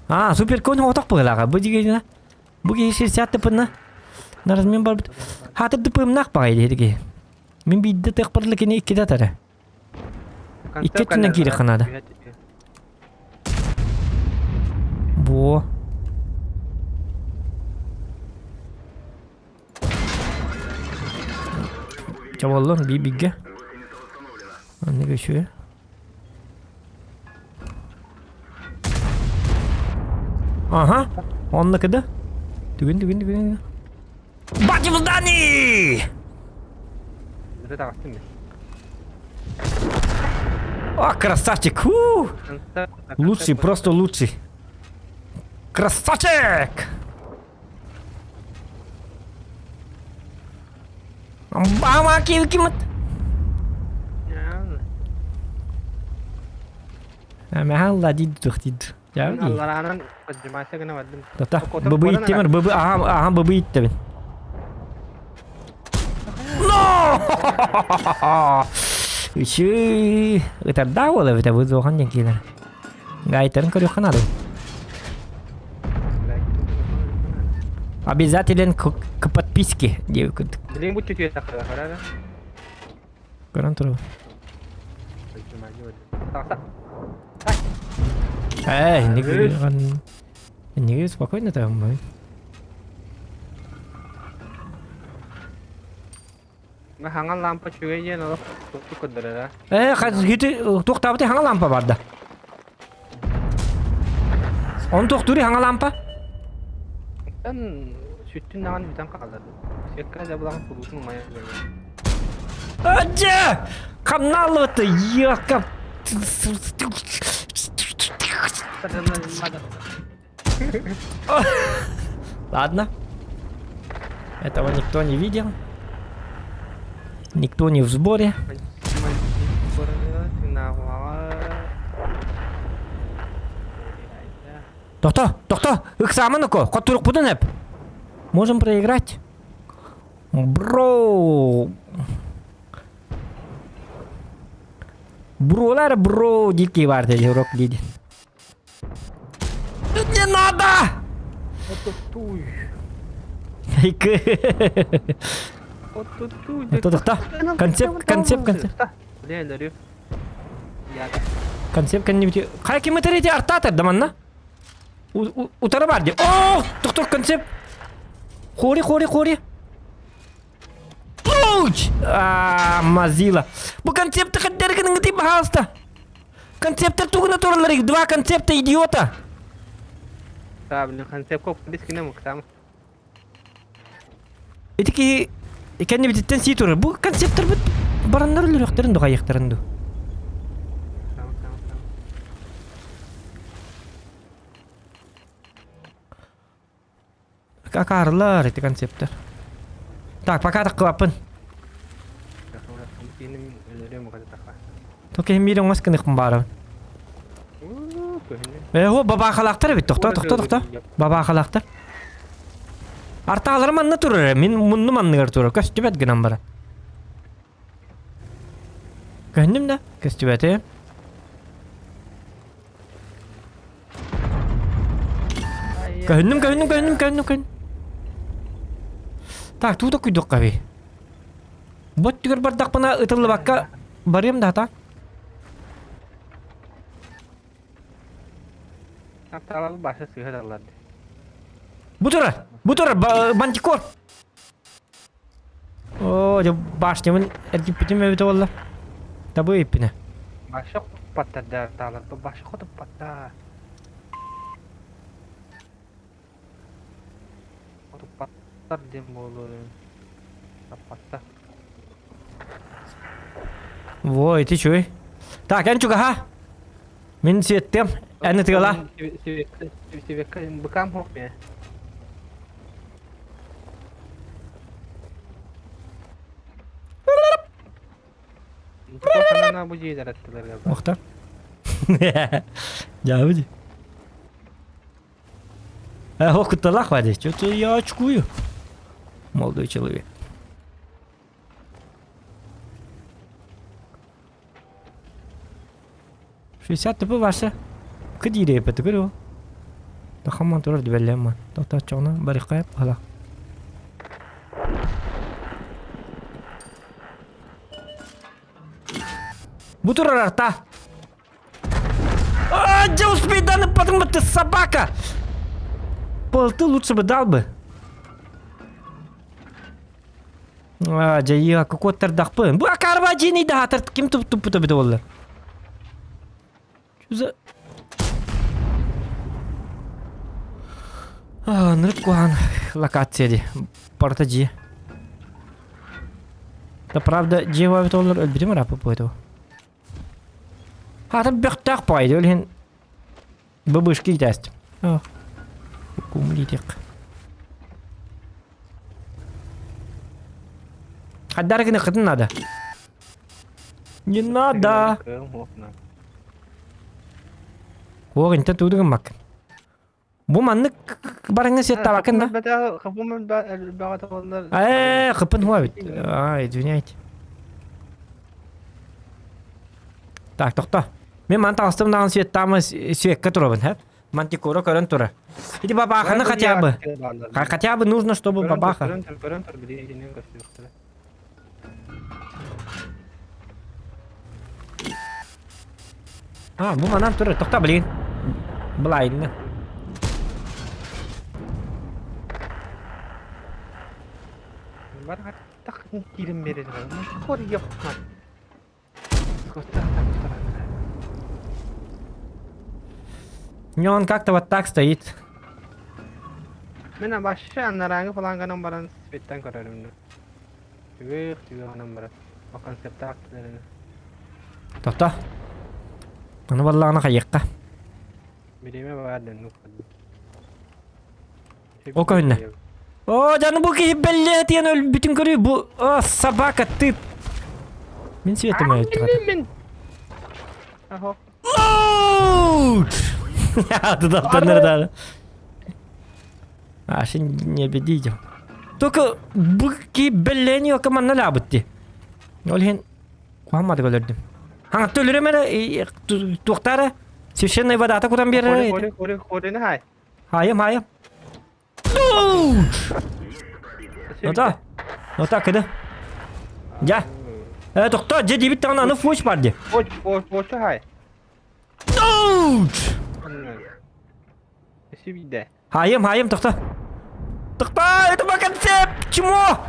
А, суперконь отох быһыылааҕа. Бу дигиһина. Бу киһи 60 тыпына. Наразмен барбыт. Хатыр тыпымнах баҕай диэри киһи. Мин биирдэ тыахпарлы кини иккитэ атара. Икки өттүнэн киириэххэ наада. Буо. Чабаллан би бигге. Анны көчүө. Ага, онно кыда. Түгін, түгін, түгін. Батя в здании! Это таҕыстым мен. О, красавчик! Фу! Лучший, просто лучший. Красавчик! Бама кимит. Мэхалла дид тухтид. Аллараанан поднимайся гына бардым. Тата. Быбы иттемер, быбы аха аха быбы иттебин. Но! Үчүй. Ытарда буола эбитэ бу дуохан диэн киилэр. Гайтарын көрүөххэ наада. Обязателен к, к подписке диэбит курдук. Билигин бу түтүө тахсара харара. Көрөн турабын. Эй, не Не спокойно там мы. Хаҥан лампа үчүгэй диэн олох туохтук көрдөрөрө. Ээ, хас туохтаабытай хаҥа лампа барда. Ону туохтууруй хаҥа лампа? Оттон сүттүн даҕаны бүтэн хааллар. Секка да булаҕын куруутун умайан Адьа! Хамнааллыбыт Йока! Ладно. Этого никто не видел. Никто не в сборе. Тохто, тохто, ыксаамын око, хотурукпутун эп. Можем проиграть. Бро. Бролар бро, дикий бар dedi, урок дейді. Не надо! Отутуй. Отутуй. Тохто, концепт, концепт, концепт. Блин, дарю. Концепт кэннибити. Хайа ким ытар артаатар да манна? Утара бар ди. О, тохтор концепт. Хори, хори, хори. Луч! А, мазила. Бу концепты хаддергінің ты, пожалуйста. Концепттер тугуна тураллар два концепта идиота. Да, блин, концепт коп бискине муктам. Ити киһи кэннибититтэн сии турар. Бу концепттер бит бараннар өлөрүөхтэрин ду хайыахтарын ду. Акаарылар ити концепттер. Так, пока тахкыбаппын. Токе мире оҥос гыныхпын баарабын. Ээ, бабаахалаахтар эбит. Тохто, тохто, тохто. Бабаахалаахтар. Артааларым манна турар. Мин муннум анныгар турар. Көстүбэт гынан баран. Көһүннүм да? Көстүбэти. Көһүннүм, көһүннүм, көһүннүм, көһүннүм, көһүннүм. Так, тута күйдүк хаби. Бу өттүгэр бардахпына ытыллыбакка барыам да хата. Баша сыыһа даллар. Бу турар! Бу турар! Мантикор! Оо, дьэ башнябын эргиппитим эбитэ буолла. Табы иппине. Баша хотуппаттар таалар. Баша хотуппаттар. Хотуппаттар диэн буолуо. Таппаттар. Во, ити чуй. Так, эн чугаһа. Мин сиэттем. Эн ытыала. Сибекка быкам хоп я. Охта. Дьаабы Ох, кутталаах бади. Что-то я очкую. Молодой человек. 60 тыпы ваше. Кыдире пэтигиру. Тахаман турар дибеллемма. Тота чоңна бариккая пала. Бу турар арта. А, дьэ успейдан ыппатыҥ ты собака! Полты лучше бы дал бы. А, дьэ, кокоттардахпын. Бу акарба дьиэни даһатар ким туппута бит буолла. Что за... А, нырык куһаан локация ди. Порта дьиэ. Да правда, дьиэ баабыт олор өлбүтүм араппы по Хата бөхтөөх баҕайы ол иһин быбышки итэстим. Кумлитик. Хаддар гына кытын надо. Не надо. Уох интен тууду гыммак. Бу маннык барыңа сет табакын да? Э, хыпын хуа бит. А, извиняйте. Так, тохто. Мен ман таҕыстым даҕан светтаама свекка турабын, хэ? Мантикора көрөн тура. Иди бабаханы хотя бы. Хотя бы нужно, чтобы бабаха. А, бу манан турар. Тохто, блин. Былайынна. Бар так кирим берер. Хор yapma. Не, он как-то вот так стоит. Мен башы аннараңы фаланганан баран светтен көрөрүм. Түгөх түгөх анан баран. О концепт Тохто. Аны баллаҕына хайыахха. Бириэмэ баар дэннук. О көһүннэ. О, дьаны бу киһи бэллээтиэн өлбүтүн көрүү бу о, собака ты. Мин светым өйттү. Мин. Ахо. Лоуд! Туда Аш не обидите. Только бу киһи бэллэни команда лабытти. Ол иһин куһаммады өлөрдүм. Хаҥатта өлөрөм эрэ туохтара священная водата кутан биэрэр. Хори хори хорины хай. Хайым хайым. Ну да. Ну так иди. Дьэ. Э, тохтоо, дьэ диэбит даҕаны аны фуч бар дии. Фуч, фуч, фуч хай. Сибиде. Хайым, хайым, тохтоо. Тохтоо, это по концепт, чмо?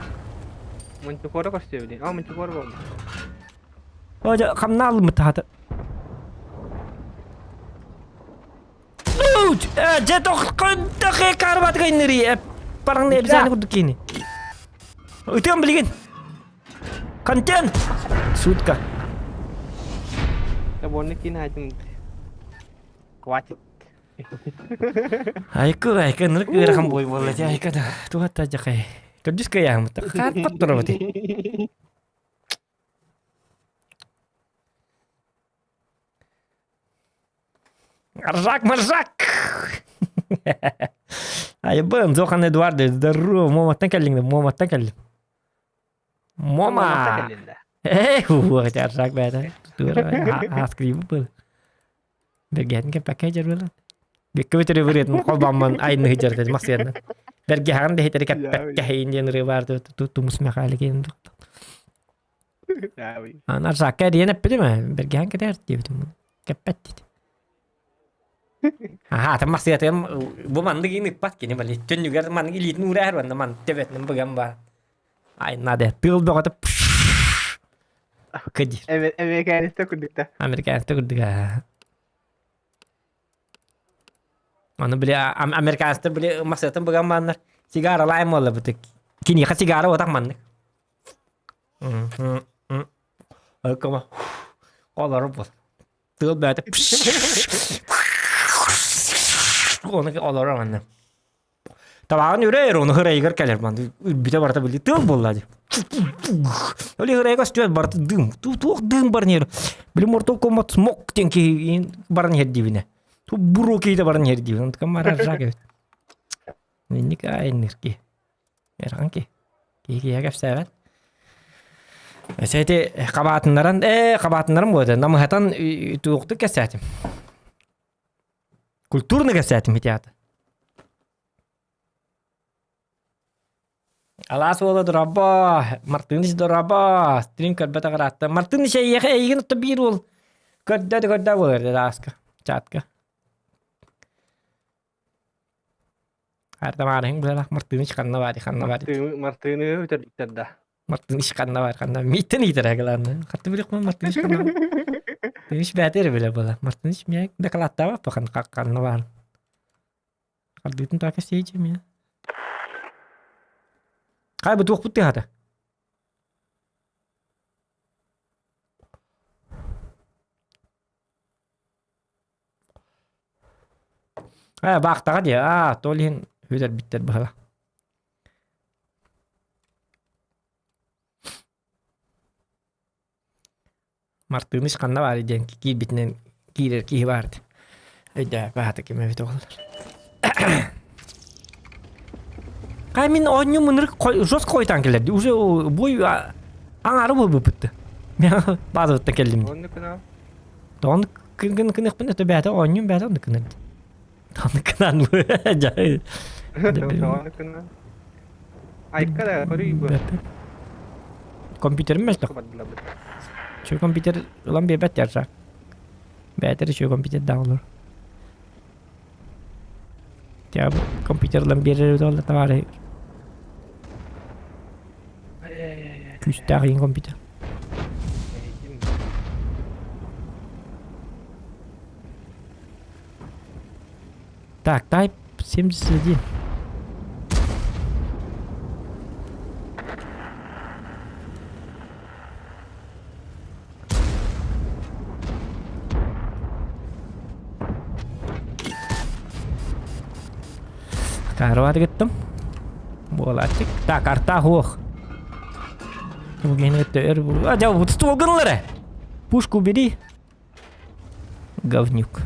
Мантикора көстүбүт. А, мантикора болды. О, дьэ, хамнаалыммыт хата. Э, дьэ, тохтоо, карбат гайнери. Параңны обязательно курдук кини. Ытыам билигин. Контент! Сутка. Табонны кин айтым. Хватит. Айка, айка, нырык ыарахан бой буолла дии, айка да, туһатта дьахай. Төрдүс кыйааһыммыт, хаатпат турабыт. Аржак-маржак! Айбын, Зохан Эдуардович, здорово, Моматтан кэллиҥ да, Моматтан кэллим. Мома! Эх, вот, аржак бэйэтэ. Аскриба был. Бэргэһэтин кэппэккэ дьарбыла. Бикки бүтүрү бырыатын холбоммун айныһы дьарда махсыанна. Бэргэһэҕин да иһитэри кэппэккэ иһин диэн ырыа баар тумус Михайлик Аны аржакка эрийэн эппитим ээ, бэргэһэн кэтээр диэбитим. Кэппэт диэт. Аха, атын махсыатыгым бу маннык иин ыппат кини бали. Түннүгэр маннык илиитин уураар уонна ман төбөтүнэн быган баар. Ай, надо, тыал бөҕөтө. Кыдир. Американецта курдукта. Американецта курдук. Аны били американецтар били масатын быган маннар сигара лайм буолла бутык. Киниэхэ сигара отах маннык. Кoma. Олору бу. Тыал бэйэтэ Ону олорор манна. Табаҕын үрэр, ону хырайыгар кэлэр манна үрбүтэ барыта били тыал буолла дии. Ол хырайга көстүбэт барыта дым. Туох дым баран иһэр. Били Mortal Kombat смок диэн киһи баран иһэр диибинэ. Буруо киһитэ баран иһэр диибин. Онтукам мара ржак эбит. Инник айынныр ки. Эрхан ки. Киһи киһиэхэ кэпсээбэт. Өссө ити хабаатыннаран, ээ хабаатыннарым буолуо намыһатан туохтук кэпсээтим. Культурно кэпсээтим ити аата. Алаас уола дорообо, Мартыныч дорообо, стрим көрбөт аҕыраатта. Мартыныч эйиэхэ эйигин отто биир уол көрдө да көрдө буолар ааска, чатка. Ардамаарыһыҥ быһалаах Мартыныч ханна баар ханна баар Мартыны үтэрбиттэр да. Мартыныч ханна баар ханна мииттэн иитэр главное. Хатты билиэхпин Мартыныч ханна баар. Мартыныч бэйэтэ эрэ билэр буолар. Мартыныч миэ дакылааттаабат ханна баар. Хардыытын таак эсиэйдьи миэ. Хай бу туохпут тыаһата? Ээ, баахтаҕа дии, аа, то иһин үтэрбиттэр быһыла. Мартыныч ханна баар диэн киирбитинэн киирэр киһи баар этэ. Өйдөөбөт баата ким эбит оҕолор. Хай мин оонньуу мынырык жестко хойутаан кэлэрди. Уже бой аҥаары буолбуппут. Мен баазабыттан кэллим. Оннук гына. Тоҕон кын кыныхпын өтө бээтэ оонньуум бээтэ оннук гынан. Оннук гынан дьай. Тоҕон гына. Айка да көрүй бу. Компьютерим мөлтөх. Чү компьютер ылан биэрбэт ярса. Бээтэр үчүгэй компьютердаах олор. Тя компьютер ылан биэрэр эбит товары. Күүстээх иин компьютер. Так, Type 71. Карват гыттым. Буолааччык. Так, арта хуох. А, дьэ, вот ствол гынлары. Пушку бери. Говнюк.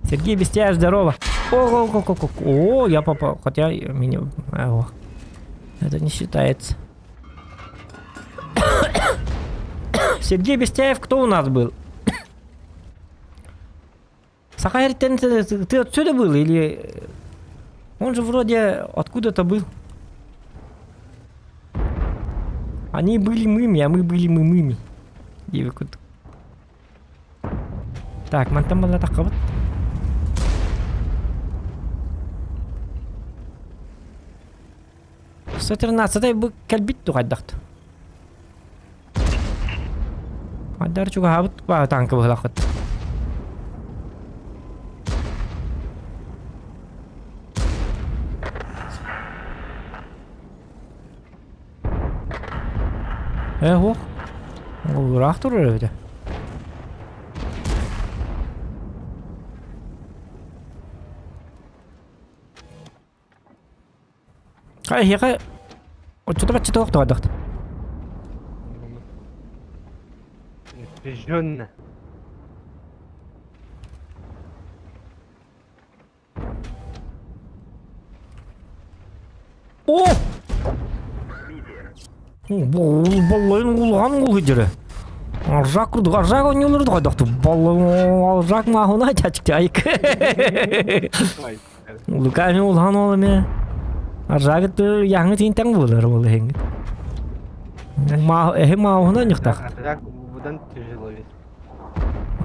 Сергей Бестяев, здорово. О, о, о, о, о, о, я попал. Хотя меня... О, это не считается. Сергей Бестяев кто у нас был? Сахарь, ты, ты отсюда был или... Он же вроде откуда-то был. Они были мыми, а мы были мымыми. Диэбит Так, мантан балла таххабыт. 113 бу кэлбит тугайдахт. Айдар чугаһаабыт баа танка быһылаххыт. Э, ох. Ыраах турар эбитэ. Эһиэхэ оччото бачча туох туһадахт? Напряженно. О! Баллайын улахан уол сылдьара. Аржак курдук, аржак оонньууллар хайдахтык аржак мааһына чачык Лука эмиэ улахан уол эмиэ аржагыт яһаҥы тиинтэҥ буолар ол иһиҥ. Эһи мааһына ньухтах. Аржак будан тяжело вес.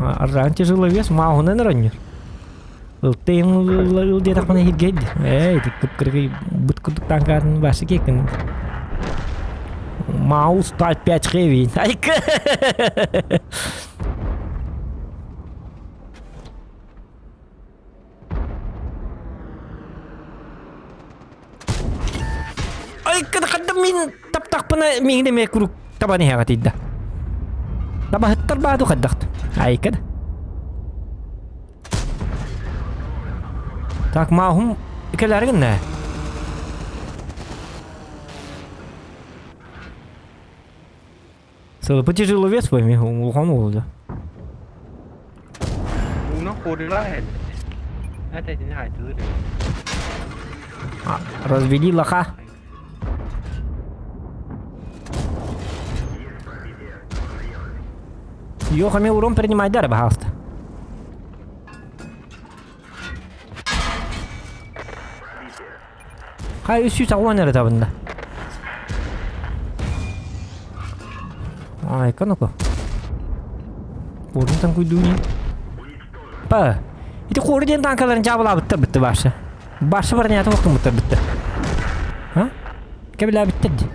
Аржагын тяжело вес мааһынан оронньор. Ылтыйын ыл диэтэхпинэ иһиргэйди. Ээ, ити кып-кыргый быт курдук танкаатын башы киэккин. Маус Type 5 Heavy. Айка! Айка хадда мин таптахпына миигин эмиэ куруук табан иһэҕэ тиийдэ. Табаһыттар бааду хайдахт. Айка да. Так, маахум кэлээригин нэ? Сылыпы тяжелый вес пойми, улахан уолу. Уна хорила элбэт. Это итини айтылыр. Развели лоха. Йохами урон принимай дар, пожалуйста. Хай 380 эрэ табынна. Айка ну-ка. Куорун танкуйдууни. Па. Ити куору диэн танкаларын дьаабылаабыттар битти башы. Башы бронята уктумуттар битти. А? Кэбилээбиттэр ди.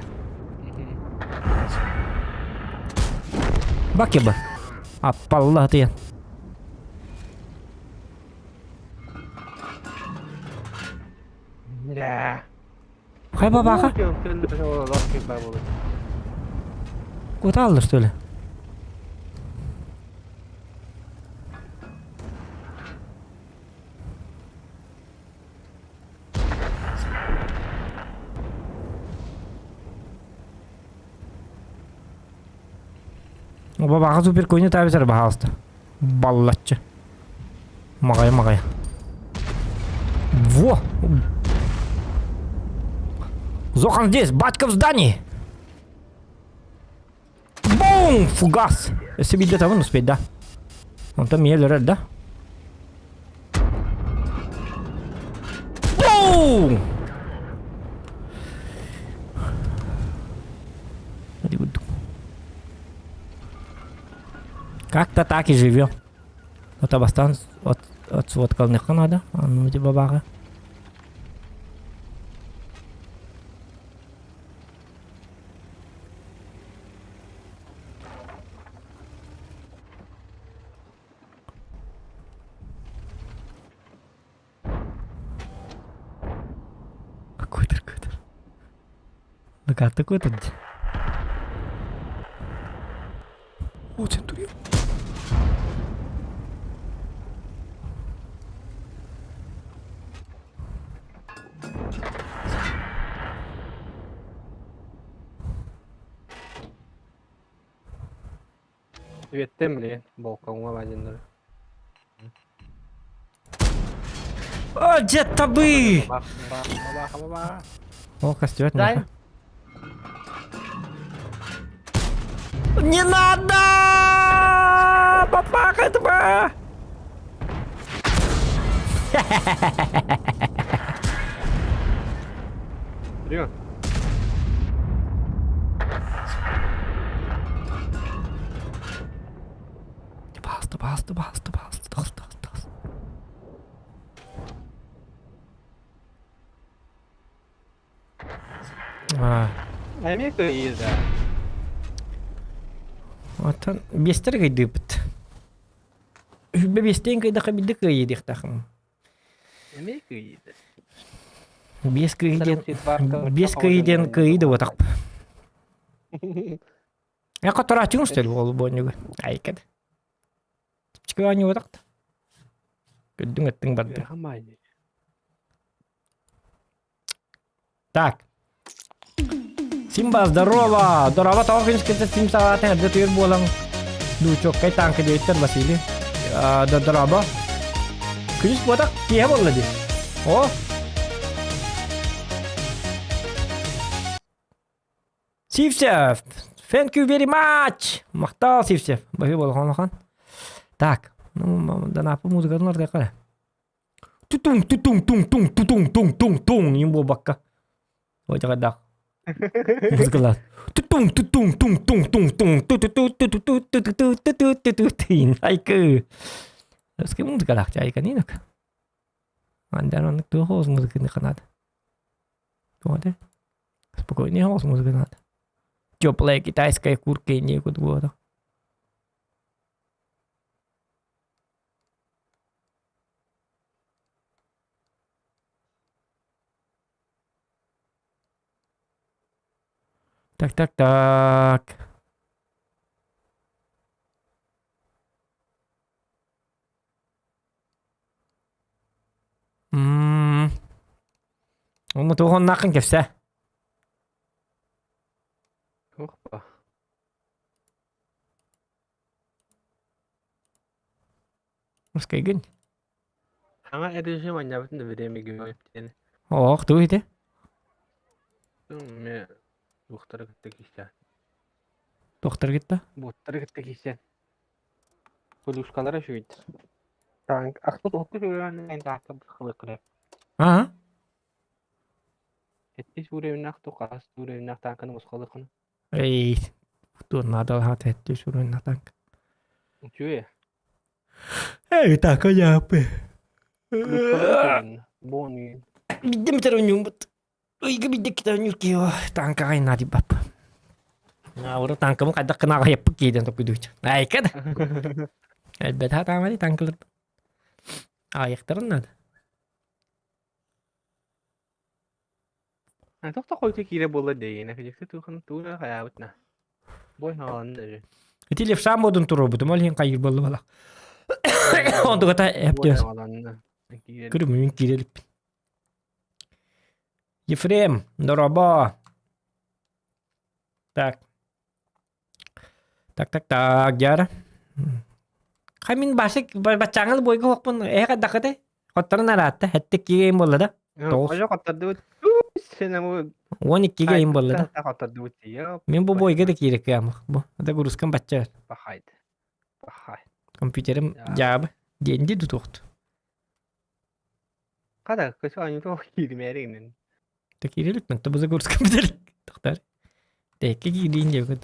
Бак ба. Аппалла тыйан. Да. Хай бабаха. Куда аллар, что ли? Бабаха супер көйнө табисар баһаалыста. Баллаччы. Маҕайа маҕайа. Во! Зохан здесь, батька в здании! Бум! Фугас! Если видно того, успеть, да? Он там еле да? Бум! Как-то так и живем. Вот абастан от от сводкалныхха надо, ну типа баҕа. Какой-то какой-то. Ну такой-то. О, Центурион. Үөттэн билигин болкоҥҥо баадьыннары. О, дед табы! Бабах, бабах, бабах. О, костер. Дай. Не надо! Папаха этого! Серьезно? Пожалуйста, пожалуйста, пожалуйста, пожалуйста, пожалуйста, пожалуйста. А, Эмиэ кыайыы да. Оттон биэстэр кыйдыыппыт. Үһүбэ биэстэн кыйдаха бидде кыайыы диэхтаахым. Эмиэ кыайыы да. Биэс кыайыы диэн биэс кыайыы диэн кыайыы да буотахпыт. Э хотороочуҥ что ли ол буонньугу? Айкад. Чипчики оонньуубатах да. Көрдүҥ өттүҥ барда. Так. Симба, здорово! Здорово, тоҕо күнүс кытта Сим саҕаатын эрдэ түөр буолан Дучоккай танка диэбиттэр Василий. Здорово. Күнүс буотах киэһэ буолла дии. О! Сивцев! Thank you very much! Махтал, Сивцев. Баһы буолахан улахан. Так, ну, данапы музыкатын ардыахха Тутуҥ, тутуҥ, туҥ, туҥ, тутуҥ, туҥ, туҥ, туҥ, им буолбакка. Ой, дьаҕайдаах. Музыкалаат. Тутуҥ, тутуҥ, туҥ, туҥ, туҥ, туҥ, ту-ту-ту-ту-ту-ту-ту-ту-ту-ту-ту-ту-ту. Айкы. С кем музыкалаах, айка нинок. Андан оннук туох оҕус музыканы ханаада. Туох этэ? Спокойнее оҕус музыка надо. Теплая китайская куртка и некуда было. Так, так, так. М Уонна туох оннааххын кэпсээ. Туох ба? Мускайгын. Саҥа режим анньабытын да время героев диэн. Оох, тугу ити? Эмиэ туохтары кытта киирсэн. Туохтары кытта? Буоттары кытта киирсэн. Подушкалара үчүгэйдэр. Танк ахсыс отут уровень таакка быхылыккыра. Аа? Сэттис уровеннаах ту хас уровеннаах таанканы босхолыккына. Эй, туох наадалаах сэттис уровеннаах танк. Үчүгэй. Эй, така яапы. Плюскалара Бон Бидде метер ойнуубут. Ыйга бидде кита ойнуур киһи танкаҕа наадыйбап. Аура танкабын хайдах гына аҕыйаппыт киһи диэн толкуйдуучу. Айка да. Элбэтэ таамари танкалар. Аҕыйахтарын наада. Тохто хойуту киирэ буолла дэйиэнэ физиксы туухын тууна хайаабыт на. Бой хаалан да Ити левша модун туруорбутум, ол иһин хайыр буолла балах. Онтугата эптиэс. Күрүмүн киирэлиппин. Ефрем, дорообо. Так. Так, так, так, дьара. Хай мин башык баччааҥыл бойга хоппун эһэ хайдахыты? Хотторун араатта, хэттик кигэйин буолла да? Тоҕус. Хойо хоттардыбыт. Сен 12 гейм буолла да? Хоттардыбыт. Мин бу бойга да киирэ кыамах. Бу загрузкам бачча. Пахайд. Пахай. Компьютерим дьаабы диэнди дутуохту. Хата, көсө анюто киирмээригинен. Киирилик мен тобу загрузка битер. Тохтар. Текки киириин диэбит.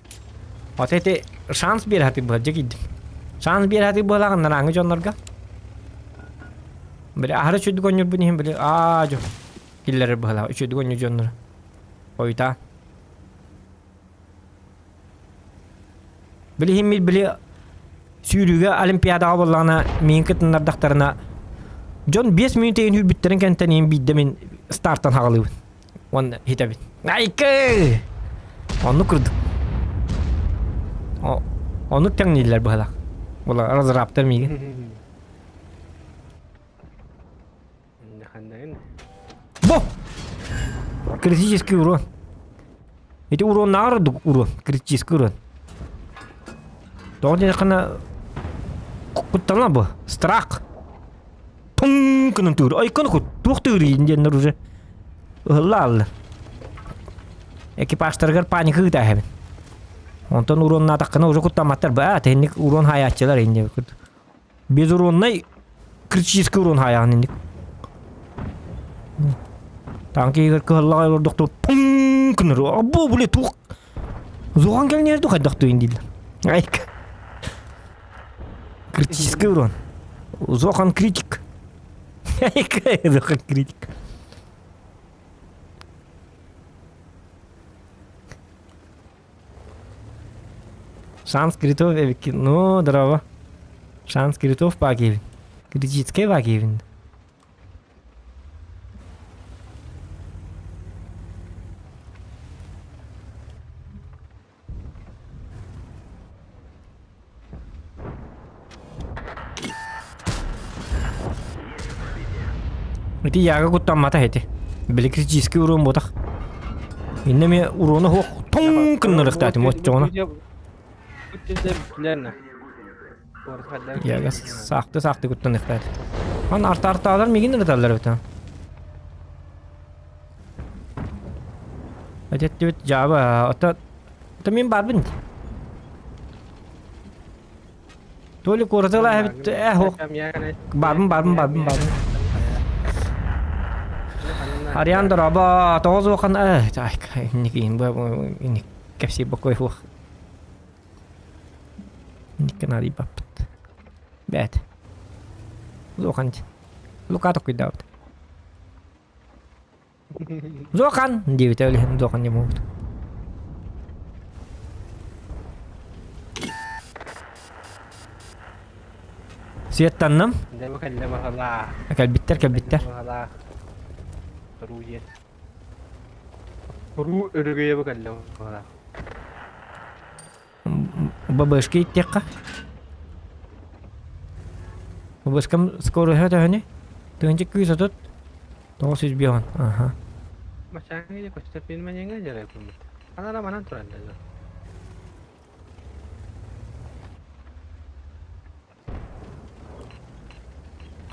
Ата эти шанс биэр хатык быһа киирдим. Шанс биэр хатык быһалаҕын нарааҥы дьоннорго. Били аһары үчүгдүк оонньуурбун иһин били аа дьон киллэрэр быһалаах үчүгдүк оонньуур дьоннору. Хойутаа. Били иһин били сүүрүүгэ олимпиадаҕа буоллаҕына миин кытыннардахтарына дьон 5 мүнүүтэ үүрбүттэрин кэнтэн иһин биирдэ мин стартан хаҕалыыбын уонна хитэбин. Айкы! Оннук курдук. Оннук тэҥнииллэр быһалаах. Була разраптар миигин. Бу! Критический урон. Ити уроннааҕар ордук урон. Критический урон. Тоҕо диэтэххинэ куттана бу. Страх. Пум гынан тыыр. Айканы кут. Туох тыырыйын диэннэр уже ыһылла ааллар. Экипажтарыгар паника ыытааһабын. Онтон уроннаатаххына уже куттамматтар. Баа, тэнник урон хаайааччылар инде. Безуроннай критический урон хаайаҕын инник. Танки игер кыһаллаҕай олордохтор пум гынар. Або, бля, туох Зоған кэлнээр ду хайдах туйун дииллэр. Айка. Критический урон. Зохан критик. Айка, Зохан критик. Шанс критов эбикки. Ну, здорово. Шанс критов пакевин. Критический пакевин. Ити яга куттаммата эти. Били критический урон ботах. Инне ме урону хуох тоҥ кыннарыхтаатым оччоҕуна. Яга саахты саахты куттаныхтаат. Ан арта артаалар мигин ырыталлар өтө. Этеттибит жаба ото ото мин барбын. Толи куоратыла эбит э хох барбын барбын барбын барбын. Ариан дороба тоҕус уохан э инник бу инник кэпсии бокой хуох. Инникке наадыйбаппыт. Бэт. Лухан Лука токуйдаабыт. Зохан диэбитэ ол иһин Зохан диэн буолбут. Светтанным. Дьэ бу кэллэ баһылаа. Кэлбиттэр, кэлбиттэр. Баһылаа. Туруу диэн. Туруу өрөгөйө бу кэллэ баһылаа. ББшки иттиэххэ. ББшкам скороһа төһөнүй? Тыһыынча күүс отут. 905. Аха. Мачааҥҥа көстөр пельменьҥа дьарай курмут. Анара манан туран да.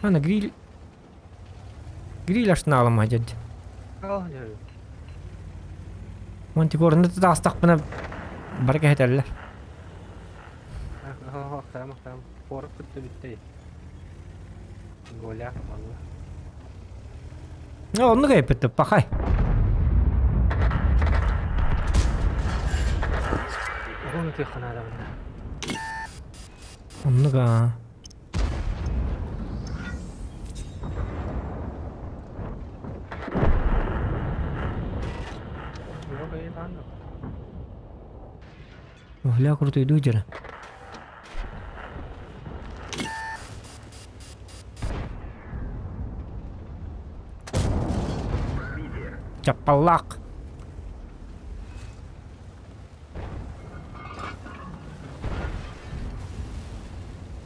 Ана гриль Гриль ашнаалым дьэд. Монтикорны таастахпына бары кэһэтэллэр. Оннук эппит пахай. Оннук аа. Бля, круто иду дьэ. Чаппаллаах.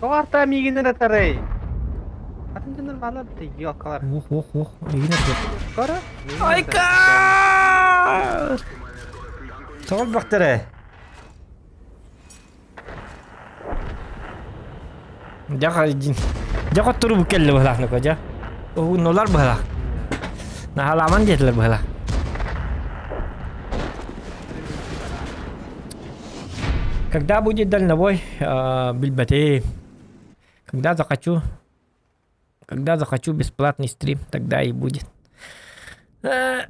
Тоҕо артаа миигин эрэ тарай? Атын дьоннор баалар да елкалар. Ох, ох, ох, эйигин эрэ. Кара? Айка! Тоҕо бахтара? Дьэ дьэ хоттору бу кэллэ быһылаах нөкө дьэ. Уһуннулар быһылаах. Наһаламан диэтилэр быһылаах. Когда будет дальнобой, билбэтим. Когда захочу, когда захочу бесплатный стрим, тогда и будет. Аа,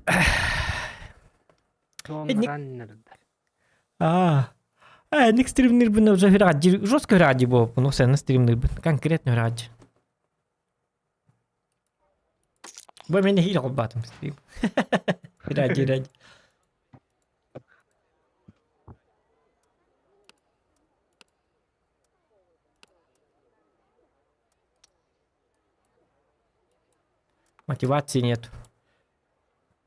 ник стримнирбин уже ради, жестко ради был, ну сен стримнирбин, конкретно ради. Бу мен хил холбатым стрим. Ради, ради. Мотивации нет.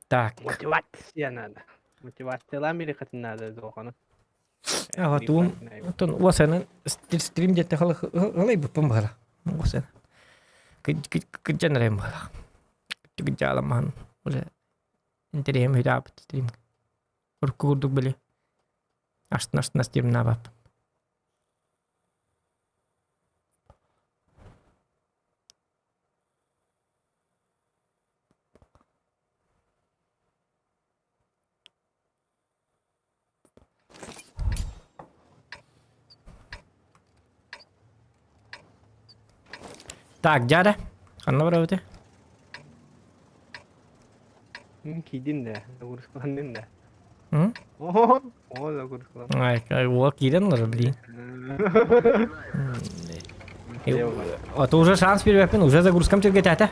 Так. Мотивация надо. Мотивациялаан биэриэххитин наада дуохана. Ага, туун оттон уосанан стрим диэтэ халайбыппын баҕара. Уосан. Кыдьан эрэн баҕара. Кыдьааламаһан уже интэриэһим үһү стрим. Урукку курдук били астына-астына стримнаабаппын. Так, дядя, ханна барабыты? Киидин да, загрузкаланнын да. М? О, о, загрузкалан. Ай, уол киирэн олорор, блин. А то уже шанс биэрбэппин, уже загрузкам түргэтэтэ.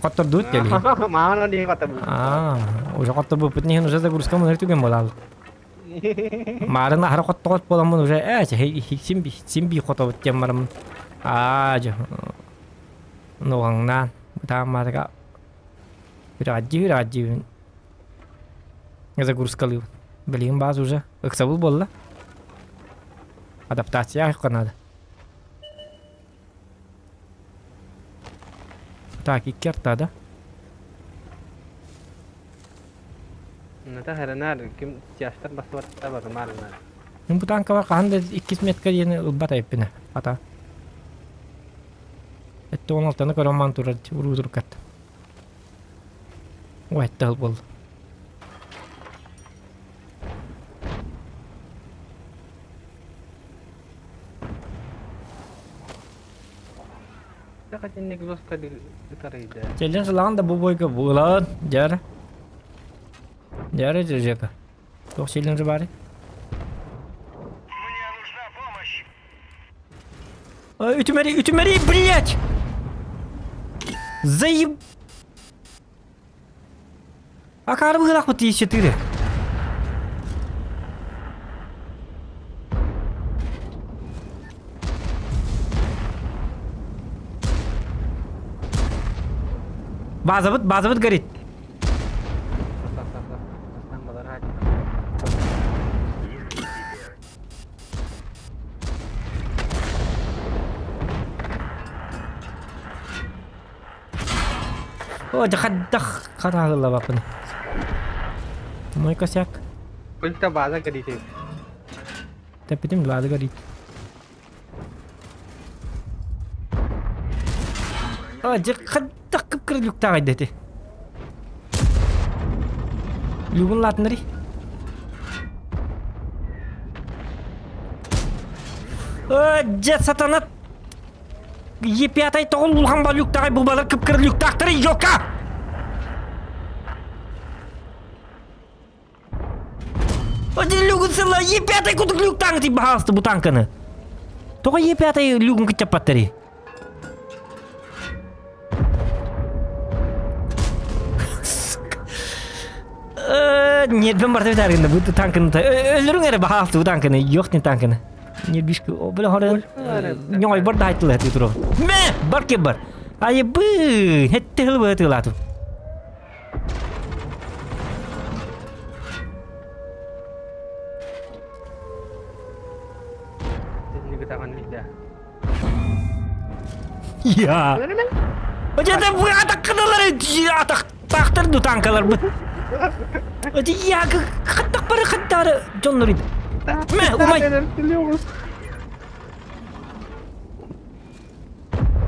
Хоттордуут диэн. Маана диэн хотторбут. Аа, уже хотторбуппут иһин уже загрузкам ыныр түгэн буолаал. Маарын аһара хоттоҕот буоламмын уже ээ син син би хотобут диэн бараммын. Аа, дьэ. Нуҕаҥнаан, бытааммаатыга үрэҕэддии-үрэҕэддиибин загрузкалыыбын. Билигин баас уже ыксабыл буолла. Адаптация аһыахха наада. Так, икки арта да? Ната харанаар ким тяжтар басыбатта барымаарынаар. Мин бу танкабар хаһан да иккис метка диэни ылбат эппинэ. Ата. Этте он алтаны көрөн маан турар уруу туркат. Ой, этте ыл буолла. Челлен сылаҕын да бу бойга буолан дьэр. Дьэр Жека. Туох челлендж баарый? Мне нужна помощь. Үтүмэри, үтүмэри, блять! Заеб... Акаары быһыылаахпыт 4. Базабыт, базабыт горит. О, дьахаддах хараһыллабаппын. Мой косяк. Пыльта база горит. Тэппитим база горит. О, дьахаддах кып-кыра люктаах ити. Люгун латыннары. О, дьэ сатана Е5 тоҕул улахан балюктаҕай бу балар кып-кыра люктаахтары ёка! Один люгун сыла Е5 кудук люктаҥ ти баһаалысты бу танканы. Тоҕо Е5 люгун кыччаппаттары? Нервим барда битәргенде бу танканы өлөрүң эрэ баһаалысты бу танканы yok не танканы. Нервишка бile хорен ньой бар да айтылы хати туру. Мэ бар ке бар. Айыбы хетте хыл быһытылатым. Я. Это вы атаккыналар атактаахтар ду танкалар быт. Это я хаттак бары хаттары дьоннор Мэ, умай.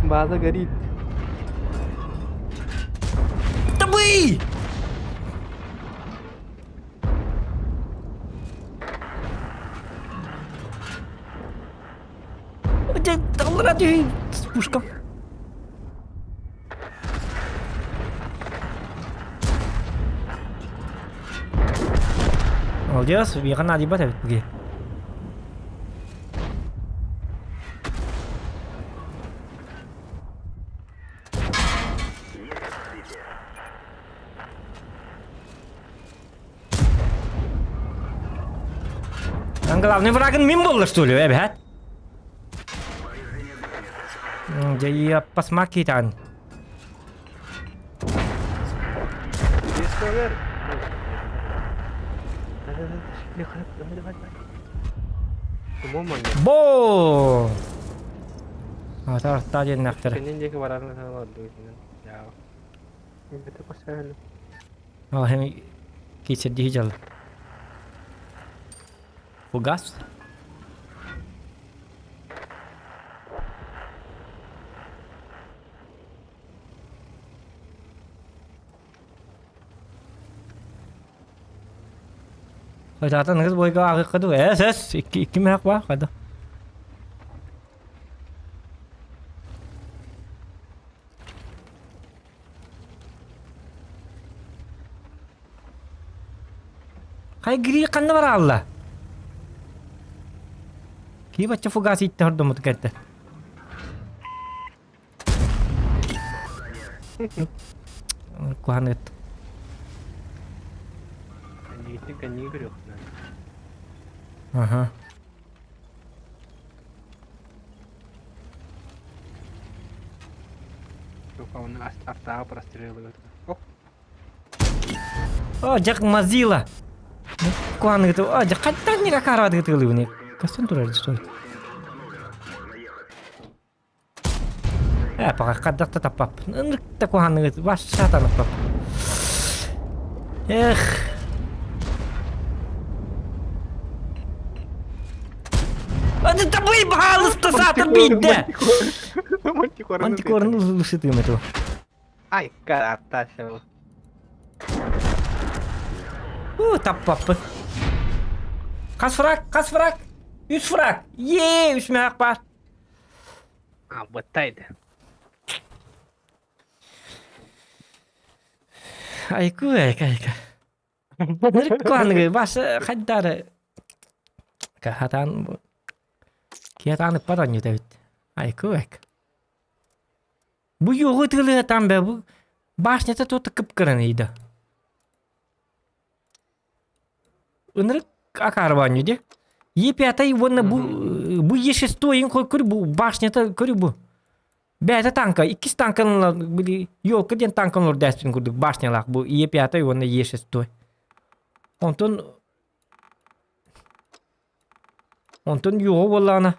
База горит. Табы! Дьэ, таллара түһүй пушка. Молодец, миэхэ наадыйбат эбит бу Главный врагын мин буолла что ли, эбэт? Дьэ, я посмакитан. Бо! Ата диэннэхтэр. Кэннин диэки барарын саналар Ол эми киирсэрдии дьалла. Фугас? Хотаатан ырыс бойга ааҕыахха дуу? Эс, эс, икки, икки мөһөх баар, хайда. Хай гри ханна бараалла? Кии бачча фугас иитте хордоммут кэлтэ. Куһаныт. Кэннигиттэн кэнниги көрүөххүнэ. Аха. Артааҕы прострелыгыт. О, дьак мазила. Куаныгыт. О, дьак хаттан не какарадыгыт ылыбыны. Кастан турар стой. Э, пока хаддахта таппап. Ынырыкта куаныгыт. Баш шатаныппап. Эх. Это табый баалыста саатар биирдэ. Мантикорны ылышытыым эту. Ай, каратташыл. У, таппаппын. Хас фраг, хас фраг. Үс фраг. Е, үс мөһөх баар. А, быттайды. Айку, айка, айка. Нырыкканыгы бас хайдары хатаан киһатаан ыппат оонньуута эбит. Айку айк. Бу юоҕу тыылыатаан бэ бу башнята тута кып-кыран ыйда. Ынырык акаарыбаанньу дии. Е5 уонна бу бу Е6 иҥ көр бу башнята көрү бу. Бэйэтэ танка, иккис танканы били елка диэн танканы олордооспүн курдук башнялаах бу Е5 уонна Е6. Онтон онтон юоҕа буоллаҕына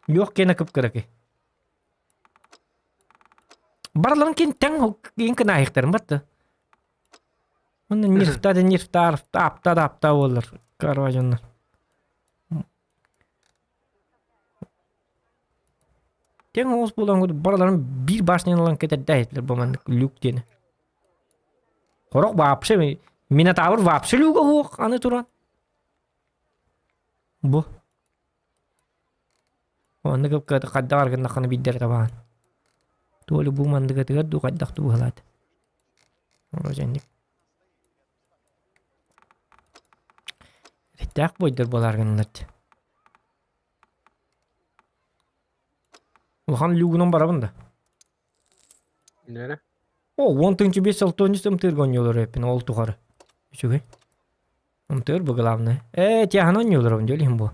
юох киэнэ кып-кыракый. Барыларын кин тэҥ кин кынаайыктарын батты. Онно нервта да нервта апта да апта буоллар короче онно. Тэҥ оҕус буолан барыларын биир башняны ылан кэтэрдээһитлэр бу маннык люк диэни. Хорох вообще Минотавр вообще люга суох аны туран. Бу. Оннук ылкыаты хайдах аргыннаххына биирдэрэ табаан. Туолу бу мандыгатыгар дуу хайдах дуу быһалаат. Вроде Эттээх бойдор буолаар гыннар. Улахан люгунан барабын да. Нэрэ? О, 10 5 6 ымтыырга оонньуулар эппин ол тухары. Үчүгэй. Ымтыыр бу главное. Ээ, тиаһан оонньууларым дьол иһин бу.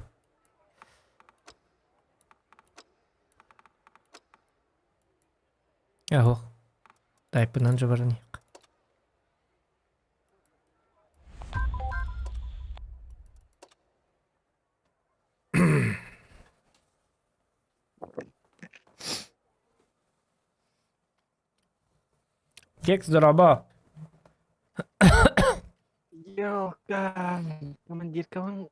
Эһох. Тайпынан же баран Кекс дорообо. Ёлка, командиркабын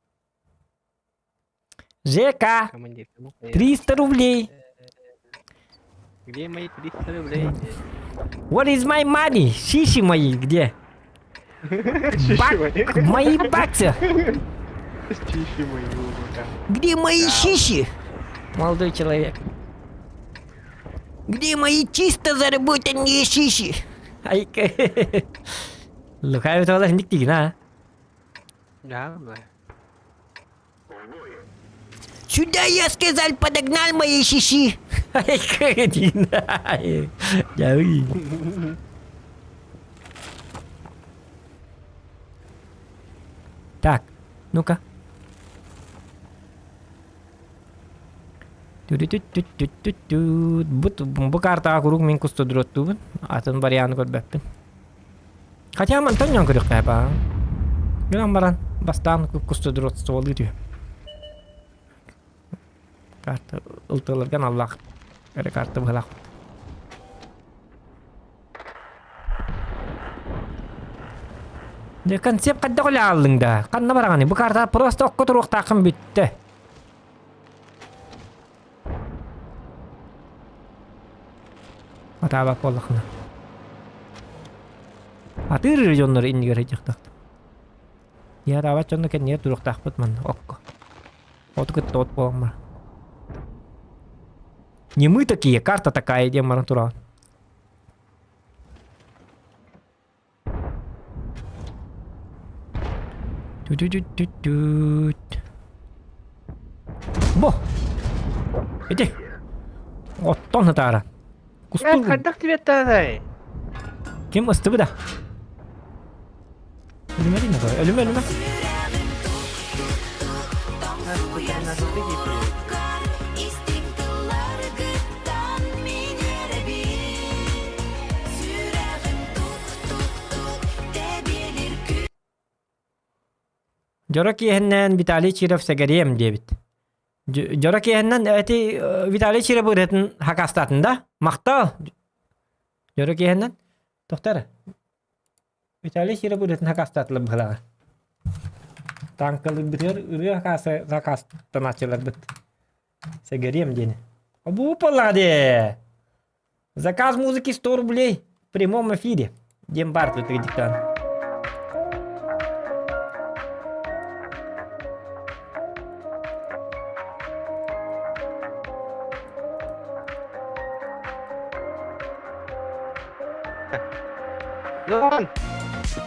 ЖК командиркабын 300 рублей. Где мои 300 рублей? What is my money? Шиши мои где? Шиши Бак, мои баксы. Шиши мои, да. Где мои Да. шиши? Молодой человек. Где мои чисто заработанные шиши? Ай, Лукавит олар ник дигин а. Да, бля. Сюда я сказал, подогнал мои шиши. Ай, как дигин. Я Так, ну-ка. Тү-тү-тү-тү-тү-тү. Бу, бу картаҕа куруук мин кустудуруоттуубун. Атын варианы көрбөппүн. Хотя мантан дьон көрүөххэ баа. Гынан баран бастаан кустудуруотстволыы түһ. Карта ылтыларган аллах эрэ карта быһалаах. Дьэ концепт хайдах үлэ ааллыҥ да? Ханна бараҕыный? Бу карта просто окко туруохтааххын бүттэ. Атаабат буоллаххына. Атыыр дьоннор иннигэр сылдьыахтаах. Яраабат дьонно кэннигэр туруохтаахпыт манна окко. Оту кытта от буолан баран. Не мы такие, карта такая диэн баран тураҕын. Тү-тү-тү-тү-түт. Бо! Ити! Оттон ытаара. Кустур. Хайдах тебе Ким ыстыбы да? Өлүмэ дин өлүмэ өлүмэ. Дьоро киэһэннээн Виталий Чиров сэгэриэм диэбит. Дьоро киэһэннэн эти Виталий Чиров ырыатын хакастаатын да? Махтал! Дьоро киэһэннэн тохтор. Виталий Чиров ырыатын хакастаатылар быһылааҕа. Таҥкалыырбытыгар ырыа хакастанааччыларбыт. Сэгэриэм диэни. Обупала дии! Заказ музыки 100 рублей в прямом эфире. Диэн баар диктант. Лон!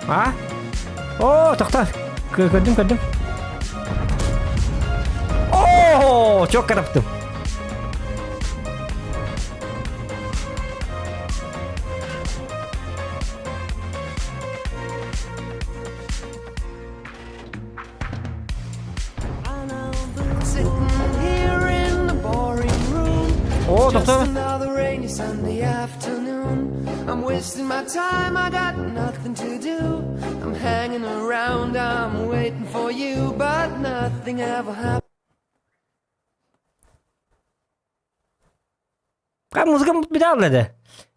А? О, тоқтар. Көрдүм, көрдүм. О, чокка таптым. О, тохтоо. I'm wasting my time, I got nothing to do. I'm hanging around, I'm waiting for you, but nothing ever happens. Музыка бүтэ этэ.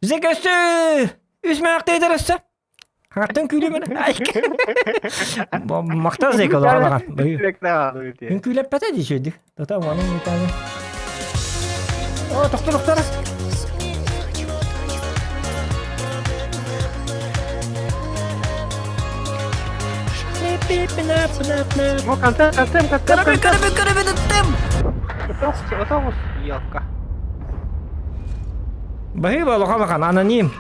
Дьэ көстүү! Үс мөөхтөйдөр өссө. Хаттан күүлүмэн. Махтал зэк олоҕалаҕан. Үҥкүүлэппэтэ дии шөйдүк. Тота манын митаны. О, тохтор тохтор. О, концерт, концерт, концерт, Көрөбүн, көрөбүн, көрөбүн, ыттым! Отоҕус, елка. Баһыыба улахан аноним.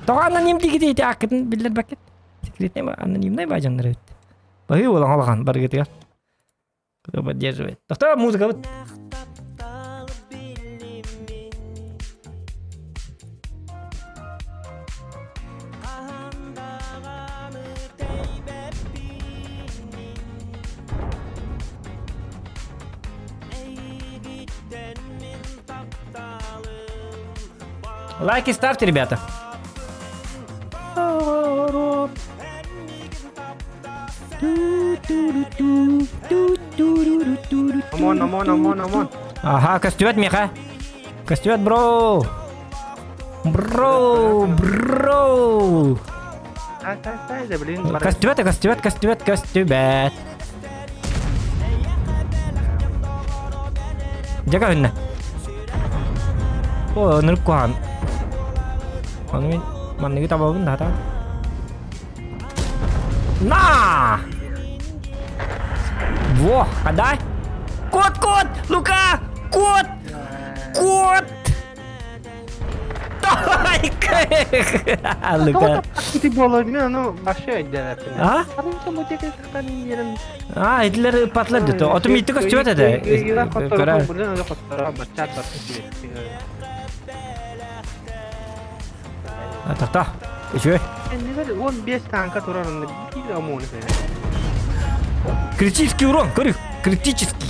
Тоҕо аноним диигитий ити ааккытын биллэрбэккит? Секретный анонимнай баадьаннар эбит. Баһыыба улахан улахан барыгытыгар. Кто поддерживает? Тохтоо музыкабыт. Лайки ставьте, ребята. Омон, омон, омон, омон. Ага, көстүбэт миэхэ. Көстүбэт, бро. Бро, бро. Тай, тай, тай, да блин. Көстүбэт, көстүбэт, көстүбэт, көстүбэт. Дьэ көһүннэ. О, ынырык куһаҕан. Ону мин манныгы табабын да На! Во, отдай! Кот, кот! Лука! Кот! Кот! Лука. Ты буолар ну вообще өйдөөбөппүн. А? А, итилер патлар дето. Отум итти көстүбэт этэ. Көрөр. Тохто. Үчүгэй. 15 танка турар онно биир ОМОНу Критический урон, көрү. Критический.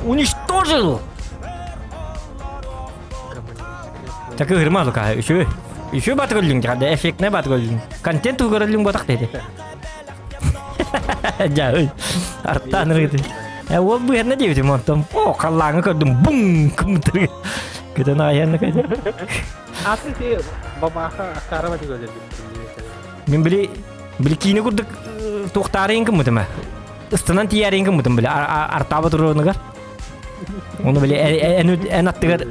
Уничтожил! Так ырма лука, еще еще батырыллың, да эффектне батырыллың. Контент угорыллың ботак деди. Жа, арттан ыргыты. Э, ол бу yerine диэбитим онтон. О, халлааҥы көрдүм, бум, кымтыры. Көтөн аҕайанна көтөн. Аты те бабаха аккарама тигөлөр Мин били били киинэ курдук туохтаарыйын гыммытым ыстанан тиийээриин гыммытым били артаабы туруонугар. Ону били эн аттыгар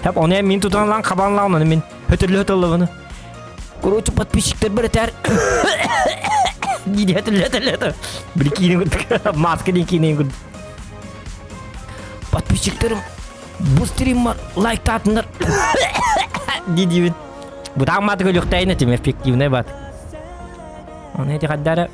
Хап ону эн мин тутан лан хабан лан ону мин хөтөрлө хөтөллөбүнү. Короче, подписчиктер бір этер. Диди хөтөрлө хөтөрлө. Били киинэ курдук маска диэн киинэ курдук. Подписчиктерим бу стриммар лайктаатыннар диидибин. Бутаан мааты көлүөхтээйин этим эффективный бат. Оны эти хаддара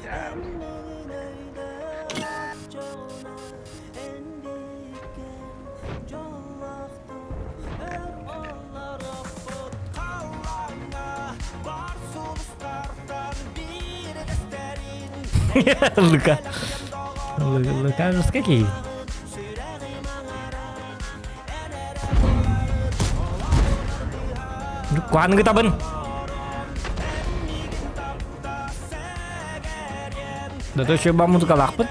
Лука. Лука жесткий. Куһаҕаны гытабын. Да то еще ба музыкалаахпыт.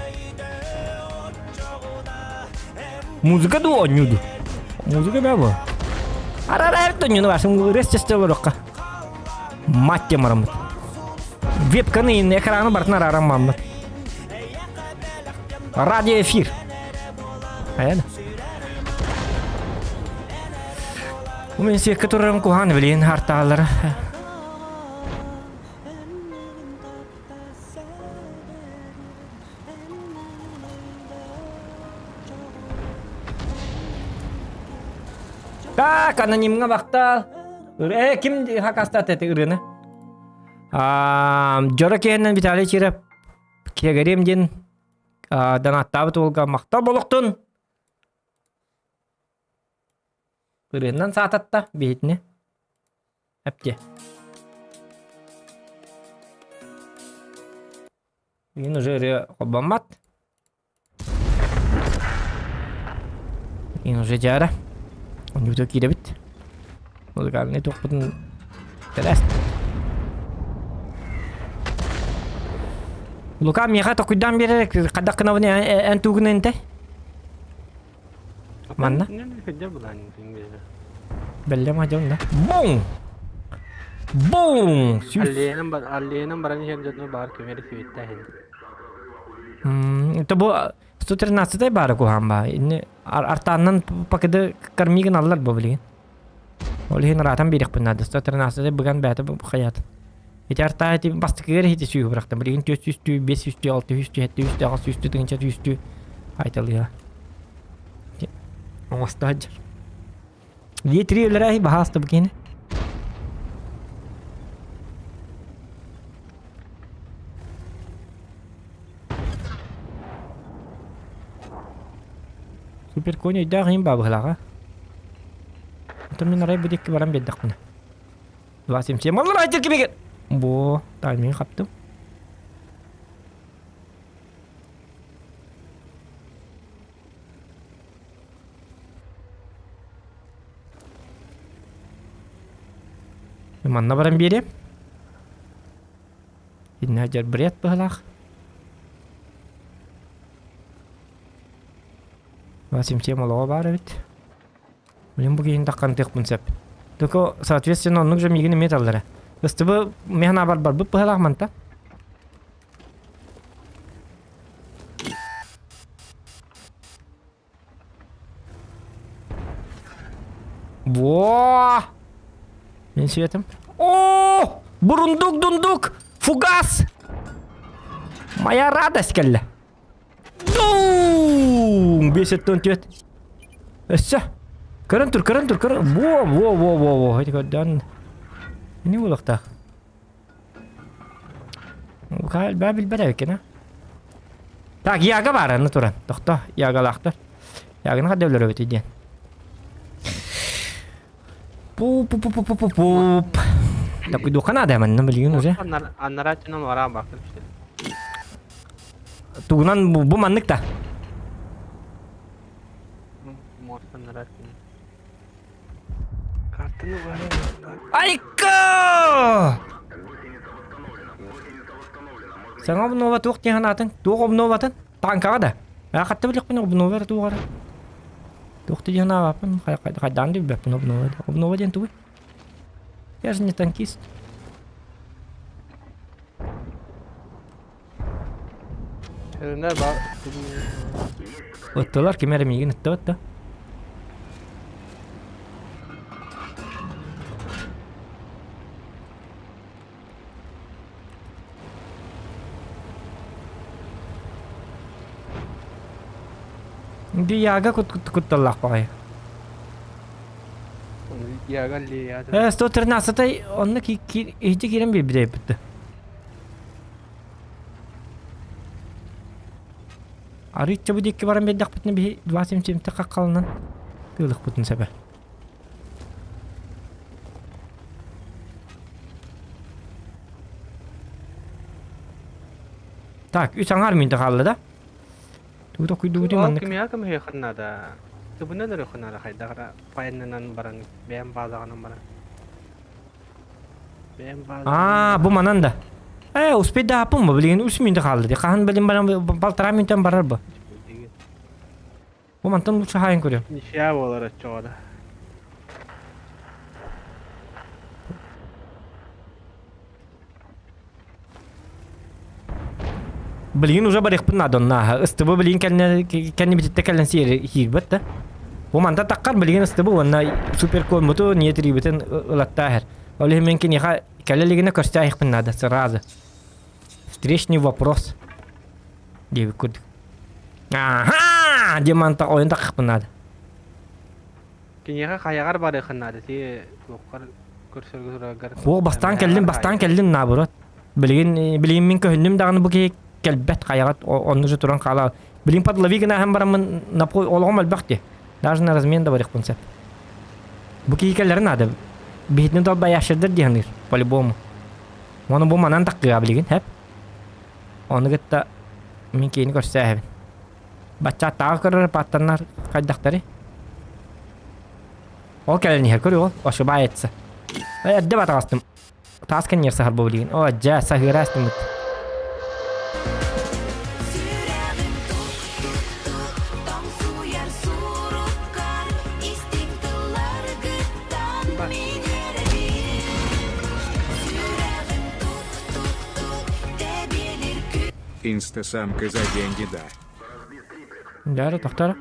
Музыка ду оонньууду. Музыка баа бу. Арара эрт оонньууну баасым ырыас чэстэ олорохха. Мать мараммыт. Вебканы экраны бартын арааран мааммыт. Радиоэфир. Айан. Мен сиэккэ турарым куһаан билигин артааллара. Так, анонимҥа бахтал. Э, ким хакастаат эти ырыаны? Дьоро киһинэн Виталий Чиров Киэгэрим диэн донаттаабыт уолга махтал болохтун. Ырыаннан саататта биһитини. Эпте. Мин уже ырыа холбоммат. Ин уже дьаара. Онньуутугар киирэбит. Музыкальнай туохпутун тэрээс. Лука миэхэ токуйдаан биэрэр хайдах гынабын эн тугун энтэй? Манна? Бэллэм адьон да. Бум! Бум! Аллеянан бар аллеянан баран иһэр дьону баар көмөр сибиттээһин. Это бу 113 баара куһаан баа. Инни артааннан пакеты кормигин аллар бу билигин. Ол иһин ыраатан биэриэхпин наада. 113 быган бэйэтэ хайаат. Ити артаа ити бастакыгар иһити сүүһү бырахтым. Билигин 400 500 600 700 800 тыһыынча 100 айталыа. Оҥосто сылдьар. Е3 өлөрө баһааста бу киһини. Супер конь өйдөөх иһин баа быһылааҕа. Оттон мин арай бу диэки баран биэрдэхпинэ. 277 маллар айтыр кимигэр. Бо, тайминг хаптым. Манна баран биэриэм. Иннэ дьэр бред быһылаах. Симсиэм олоҕо баар эбит. Мин бу киһини таххантыахпын сөп. Только, соответственно, оннук же миигин эмиэ таллара. Ыстыбы миһан абар барбыт быһылаах манта. Во! Мин светом. О! Бурундук-дундук! Фугас! Моя радость кэллэ. Дум! 514. Өссө. Көрөн тур, көрөн тур, көрөн. Во, во, во, во, во. Эти көрдөөн. Не буолуохтаах. Баа билбэт эбиккин, а? Так, Яга баар, аны туран. Тохто, Ягалаахтар. Яганы хадда өлөрөбүт диэн. Пу-пу-пу-пу-пу-пуп. Так, духа надо, манна билигин уже. Аннарааччынан вараа баахтар түстэ. Тугунан бу, бу маннык та. Муоста аннарааччынан. Картаны Айка! Саҥа обнова туох диэн санаатыҥ? Туох обноватын? Танкаҕа да? Ээ хатта билиэхпин обнова эрэ туох эрэ. Туох да диэн санаабаппын, хайдаан да билбэппин обнова. Обнова диэн тугуй? Я же не танкист. Ыттылар ким эрэ миигин ыттыбат да. Яга кутталлаах баҕайы. Э, 113 онно иһдьи киирэн биэрбит Арыычча бу диэки баран биэрдэхпитинэ биһи 277 хаххаланан тыылыкпытын сөбө. Так, үс аҥаар мүнтэ хаалла да? Тугу токуйдубутуй маннык? Кимиэхэ көмүһүөххүн наада. Тыбына өлөрүөххүн наада хайдах эрэ пайыннанан баран, бэйэм баазаҕынан баран. Бэйэм баазаҕынан Аа, бу баран. манан да. Э, успейдааппын бу, билигин үс мүнтэ хаалла дии. Хаһан билин баран балтараа мүнтэн барар бу. Бу мантан лучше хаайан көрүөм. Ничья буолар оччоҕо да. Билигин уже барыахпын наада онно ыстыбы билигин кэннэ кэннибититтэ кэлэн сиирбэт да. Бу манта таххар билигин ыстыбы уонна суперконмуту не трибитин ылаттаа иһэр. Ол иһин мин киниэхэ кэлэ илигинэ көрсөөһүхпүн наада сразу. Встречный вопрос диэбит курдук. Аха! Диэн манта ойон таххыппын наада. Киниэхэ хайаҕар барыаххын наада ти туоххар көрсөргө тураргар Оо, бастаан кэллим, бастаан кэллим наоборот. Билигин билигин мин көһүннүм даҕаны бу киһи кэлбэт хайаҕат онну же туран хаалаа. Билигин подлови гына бараммын напой олоҕум элбэх дии. Даже на размен да барыахпын сөп. Бу киһи кэллэрин наада. Биһитини долбайаашырдар дии саныыр, по-любому. Ону бу манан таккыа билигин, хэп. Ону кытта мин киһини көрсөөһөбүн. Баччааттааҕы көрөр паттаннар хайдахтары? Ол кэлэн иһэр, көрү ол, ошибается. Эрдэ батаҕастым. Таас кэннигэр саһар буолуйун. О, дьэ, саһыара астыммыт. Инстасамка за деньги, да. Дьэ, тохтор.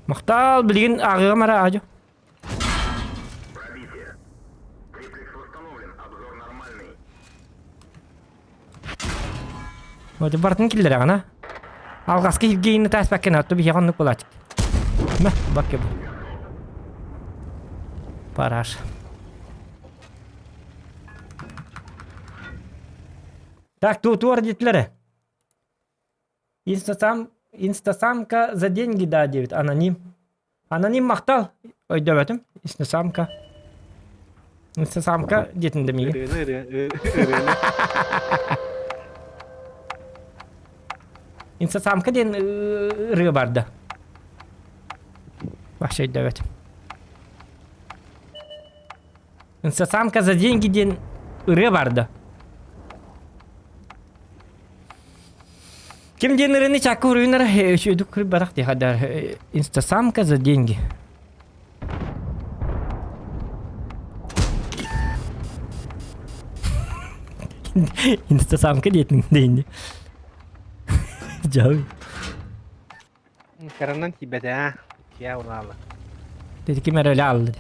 Махтал, билигин ааҕыам эрэ аадьу. Вот бартын киллэрэҕин а? Алҕаска Евгенийны тааспаккын атту биһиэхэ оннук буолааччы. Мэ, бакке бу. Параш. Так, ту туор диэтилэр. Инстасам, инстасамка за деньги да диэбит аноним. Аноним махтал өйдөөбөтүм. Инстасамка. Инстасамка диэтин да миигин. Ырыаны ырыа ырыаны. Инстасамка диэн ырыа барда. Вообще өйдөөбөтүм. Инстасамка за деньги диэн ырыа барда. Ким диэн ырыаны чакка уруйунара үчүгдүк кырбатах дии хадар инстасамка за деньги. Инстасамка диэтиҥ дейни. Дьау. Кыранан тиийбэтэ аа. Киэ улаала. Dedi ким эрэ өлө алды.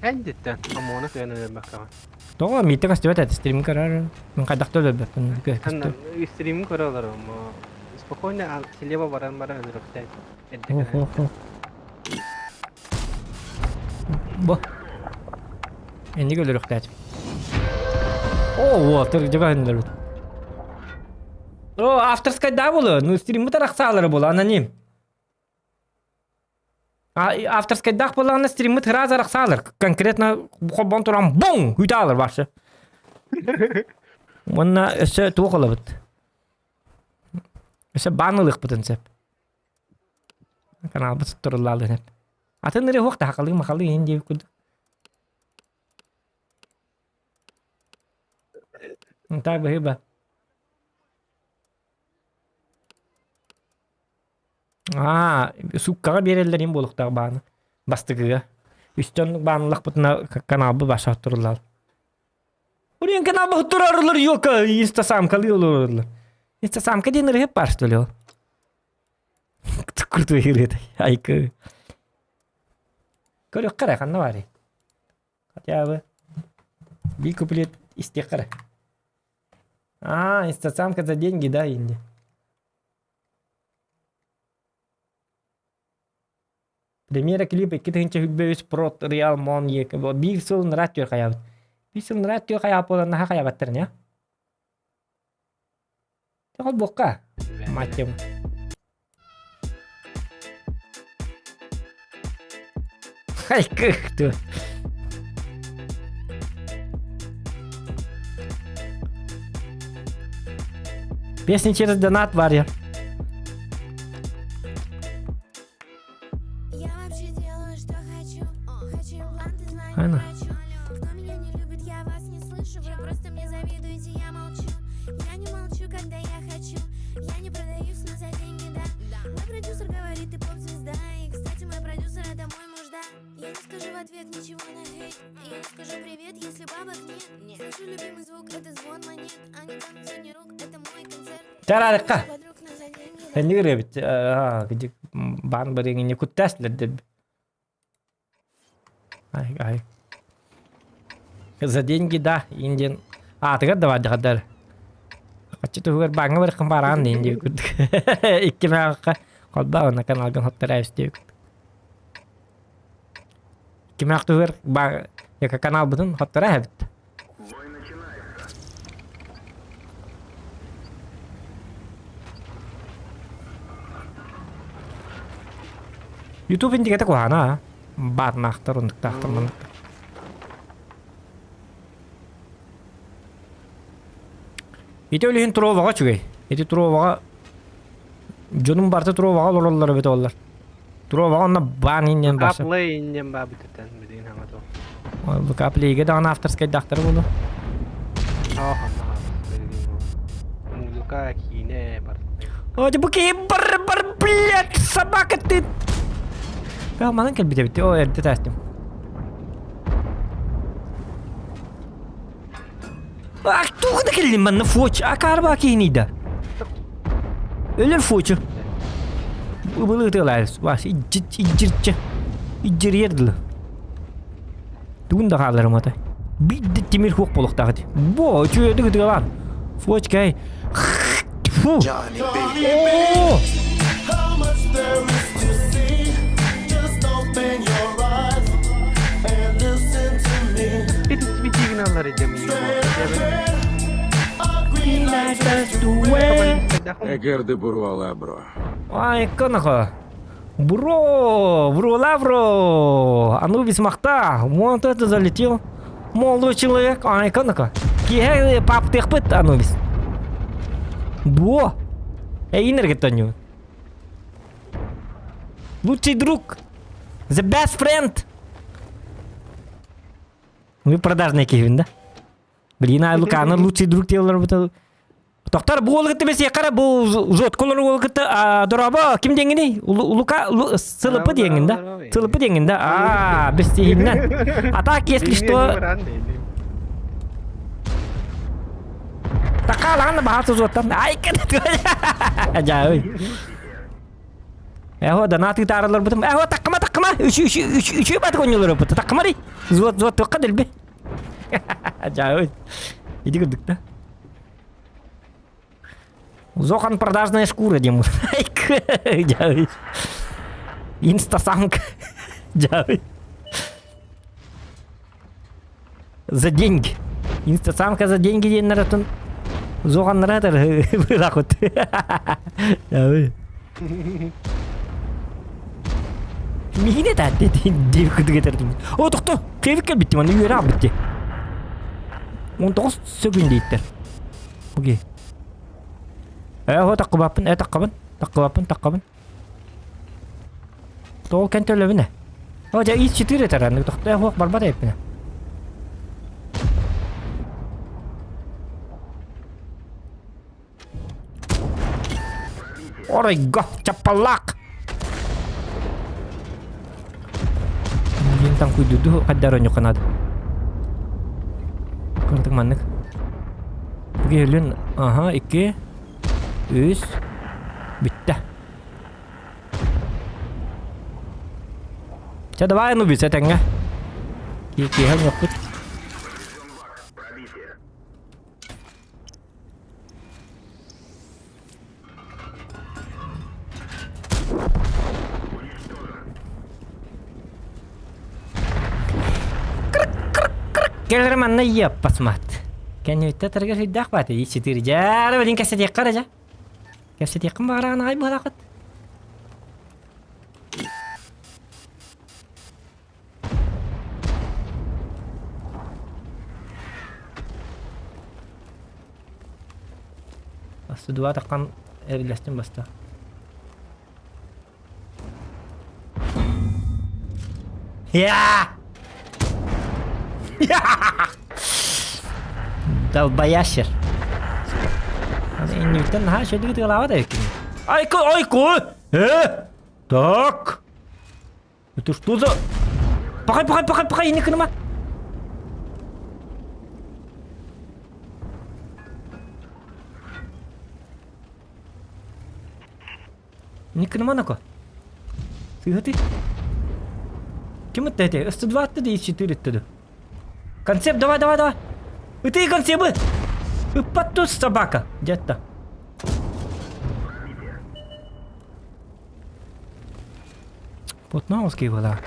Эн диттэн омуона кыан өлөрбөккөҕө. Тоҕо миитэ көстүбэт этэ стрим көрөр. Мин хайдах да өлөрбөппүн. Ханна стримин көрө олором. Спокойно слева баран баран өлөрөхтэй. Эрдэ кэлэн. Бу. Энник өлөрөхтөөтүм. О, вот, дьэ өлөрбүт. О, авторскай да буолуо. Ну, стриммит арахсаалара буолуо, аноним. Авторскайдаах буоллаҕына стриммит ыраас арахсаалар. Конкретно холбоон туран буҥ үтаалар вообще. Уонна өссө туох ылабыт? Өссө баан ылыахпытын сөп. Каналбыт сутturуллаалын эп. Атын ыры хуох тахалыы махалыы иһин диэбит курдук. Так быһыба. Аа, сууккаҕа биэрэллэр им буолуохтаах бааны. Бастакыга. Үстэн баанылахпытына каналбы баша туруллал. Урен каналбы турарылар ёка, инстасамкалыы олороллор. Инстасамка диэн ырыһып бар что ли ол? Крутой ырыа айкы. Көрүөххэ эрэ ханна баарый? Хотя бы биир куплет истиэххэ эрэ. Аа, инстасамка за деньги, да, инди. Премьера клип 2023 Прот Реал Мон Ек биир сыл нырат түөр хайаабыт. Биир сыл нырат түөр хайаабыт буолан наһаа хайаабаттар не? Тоҕо буокка? Мать его. Хай кыхту. Песня через донат, Варя. Я вообще делаю, что хочу. Хочу импланты, знаю, Ана. хочу. Кто меня не любит, я вас не слышу. Вы просто мне завидуете, я молчу. Я не молчу, когда я хочу. Я не продаюсь, но за деньги, да. Мой продюсер говорит, ты поп-звезда. И, кстати, мой продюсер это мой муж, да. Я не скажу в ответ ничего на хейт. Я не скажу привет, если бабок нет. Слышу любимый звук, это звон монет. Они танцуют не рук, это мой концерт. Тарарыкка. Подруг, но за деньги, да. Энник ырыабит. Баан барыҥ куттаас лэрдэр. Ай, ай. За деньги, да, индиан. Аатыгар да баардахадар. Хаччы туһугар бааҥҥа барыххын бараан диэн диэбит курдук. Икки мээххэ холбоо уонна каналгын хоттарайс диэбит. Икки мээх туһугар баа каналбытын хоттора эбит. Ютуб индиката куһаана баарнаахтар оннуктаахтар манныктар. Ити ол иһин Троваҕа үчүгэй. Ити Троваҕа дьонум барыта Троваҕа олороллор эбит оллар. Туруоба онно баан иннен барса. Play иннен баа бүтүттэн билигин хаҥа тоо. ВК Play-ге даҕаны авторскайдаахтара буолуо. Оо ханна Музыка, киинэ бар. О, бу киһи бар бар блядь, собака ты. Баа манан кэлбит эбит. О, эрдэ таастым. Ах, тугу да кэллим манна фоч, акаарба киһини да. Өлөр фочу. Былы ытыалайс, вас иджирче. Иджириер дылы. Тугун да хааларым ата. Бидде тимир хуох болохтаах ити. Бо, үчүгэйдик ытыалаан. Фочкай. Фу. О! Эгерде буруала бро. Ай, кынаха. Бро, бро, лавро. Анубис махта. Вон это залетел. Молодой человек. Ай, кынаха. Киһэ паптыхпыт Анубис. Бо. Эйинерге тоню. Лучший друг. The best friend. Вы продажный киһибин да? Блин, а Луканы лучший друг диэллэр бу Тохтор бу уолу кытта бэсиэххэ бу зотколор уолу кытта дорообо ким диэҥҥиний? Лука Сылыпы диэҥҥин да? Сылыпы диэҥҥин да? Аа, бэстиһиннэн. А так, если что... Такаалаҕын баһа сузуоттан. Ай, Дьаабый. Эһо дана тыытаарыларбытым. Эһо таккыма таккыма. Үчү үчү үчү үчү бат конньолорбут. Таккыма дий. Зуот зуот туохха дэлби. Дьаабый. Иди курдук да. Зохан продажная шкура диэн Дьаабый. Инстасамка. Дьаабый. За деньги. Инстасамка за деньги диэннэр атын Зоханнара этэр быраахыт. Дьаабый. Миһине таатте диир кытык этэрдим. О, тохто, кэбик кэлбиттим, аны үөрэ аҕалбытти. 19 сөкүн дииттэр. Окей. Э, хо таккыбаппын, э, таккабын, таккыбаппын, таккабын. Тоҕо кэн төлөбүнэ? О, дьэ, ис 4 этэр, аны тохто, э, хуох барбат эппинэ. Оройго, чаппаллаах! Диэн таҥкуйдуду хайдар онньукка наада. Кырдык маннык. Гелин, аха, икки, үс, бүттэ. Чэ, давай, ну бүтсэ тэҥҥэ. Киэһэ онньукпут. Кэлэр манна иэппасмат. Кэнниттэ тарга сыйдаах баата и четыре дьаара билин кэсэтиэххэ эрэ дьэ. Кэпсэтиэххин баҕараҕын аҕай быһалаахыт. Астыдуа таххан эрилэстим баста. Я! Долбоящер. Иннибиттэн наһаа үчүгэйдик ытыалаабат эбиккин. Айку, айку! Э? Так. Это что за... Пахай, пахай, пахай, пахай, не кыныма. Не кыныма нако. Ты ты. Ким это это? С102 ты и 4 ты. Концепт, давай, давай, давай. Ты концепт. Ыппат собака. Где-то. Путновский вода.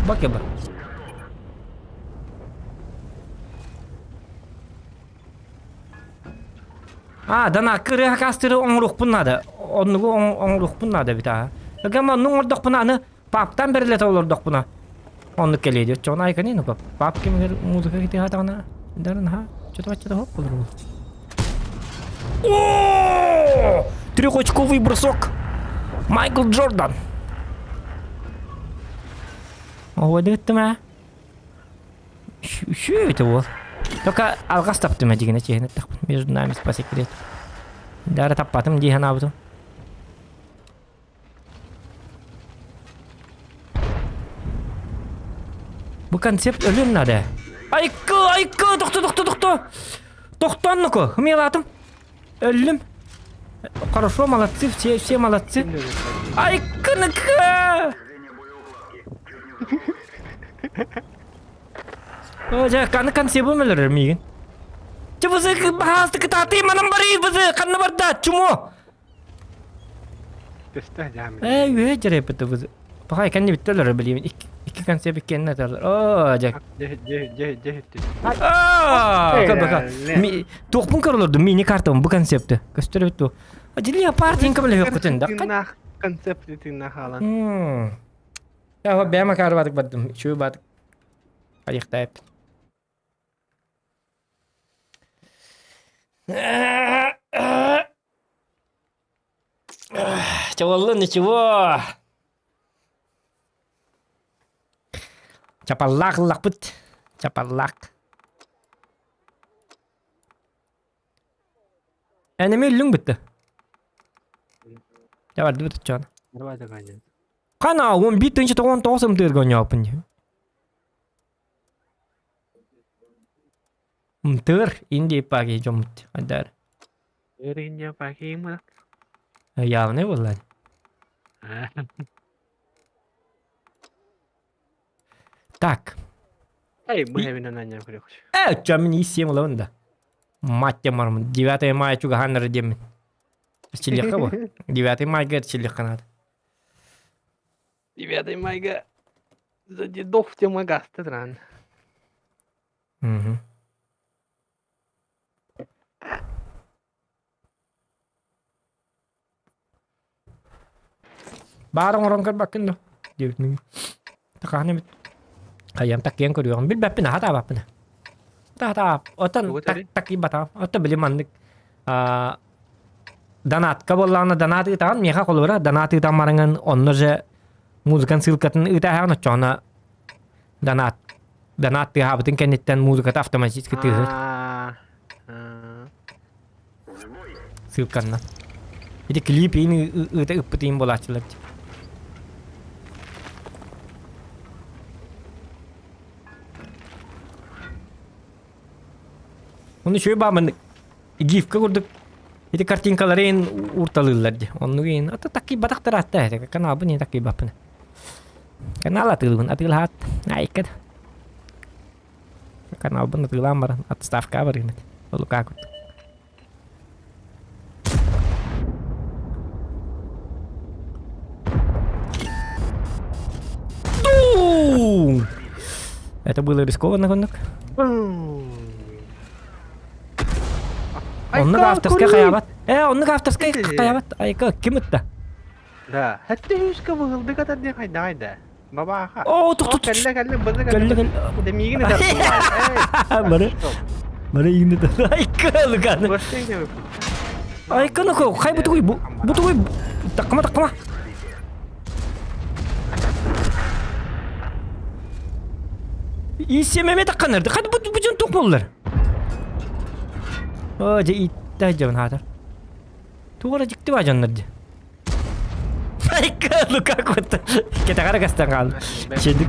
Бакеба. А, дана кырыа кастыры оҥоруохпун наада. Оннугу оҥоруохпун наада эбит аа. Гама оннук оҥордохпуна аны паптан бэрилэтэ олордохпуна оннук кэлиэ диэт. Чоҕун айкани ну пап кимигэр музыка китиһатаҕына дарын ха чото баччата хоп болор О! Трехочковый бросок. Майкл Джордан. Оҕодыттым аа. Үчүгэй это уол. Только алҕас таптым эдигинэ чиэһин эттэхпин. Между нами по секрету. Дара таппатым дии санаабытым. Бу концепт өлүөн надо. Айкы, айкы, тохто, тохто, тохто. Тохтоон нуку, хымыялаатым. Өллүм. Хорошо, молодцы, все, все молодцы. Айкы-ныкы! О, дьэ, аны консервым өлөрөр миигин. Чэ, бызы, баһаалта кытаатыы, манан барыы, бызы, ханна барда, чумо! Төстө дьаам. Ээ, үөһэ дьэрэппит бызы. Пахай, кэнни бүтті өлөрөр билиибин. Икки консерв иккиэннэ аталар. О, дьэ. Дьэ дьэ дьэ дьэ Аа, бака. Туохпун көрөлөрдүм мини картам бу концепты. Көстөр эбит бу. Дилия партиян көмөлөһүөххүтүн да. Тыыннаах концепт тыыннаах хаалан. Я бэйэм акаарбатык бардым. Үчүгэй баатык. Айыктайып. Чаваллы ничего. Чапаллаах ыллахпыт. Чапаллаах. Эн эмиэ өллүҥ бүттэ. Дьэ бардыбыт оччоҕуна. Давай давай. Хана 11 тыһыынча 99 ымтыырга оонньооппун дии. Ымтыыр Индия паги дьоммут айдаар. Индия паги ма? Явный буолла. Так. Эй, мы именно на нем крюк. Э, чё мне 7 ылабын да. Мать мармын. 9 мая чугаһаан диэммин. Чилиэххэ бу. 9 майга чилиэххэ надо. 9 майга за дедов темагас ран. Угу. Баар оҥорон көрбөккүн дуо? Диэбит Тахаан эбит. Хайам таккыйан көрүөҕүм. Билбэппин аһатаабаппын. Таһатаап. Оттон такыйбатаҕым. Оттон били маннык донатка буоллаҕына донат ыытаҕын миэхэ холобура донат ыытан бараҥын онно же музыкан ссылкатын ыытааһаҕын оччоҕуна донат донат тыаһаабытын кэнниттэн музыката автоматически тыаһыыр ссылканнан ити клип иин ыыта ыппыт иин буолааччылар Ону үчүгэй баамын гифка курдук ити картинкалары ин уурталыыллар дии. Оннук ин ата таккыйбатахтар аатта этэ. Каналбын ин таккыйбаппын. Канал атыылыбын атыылаһаат. Айкат. Каналбын атыылаан баран отставка барыгын. Лука курдук. Это было рискованно, Гоннок. Оннук авторскай хайаабат. Э, оннук авторскай хайаабат. Айка, ким ытта? Да, хэтте үскэ быһылдык атар диэн хайдаҕай да. Бабааха. Оо, тух тух. Кэллэ кэллэ быны кэллэ. Кэллэ кэллэ. Миигин этэр. Бары. Бары игин этэр. Айка, Луканы. Айка, ну хай бутугуй, бутугуй. Таккама, таккама. Исемеме такканырды. Хadi бу бу дьон туох буоллар? Оо, дьэ иттэ дьон хаатар. Туох эрэ дьикти баа дьоннор дии. Айка, ну как вот кэтэҕэр кастан хаал. Чедик.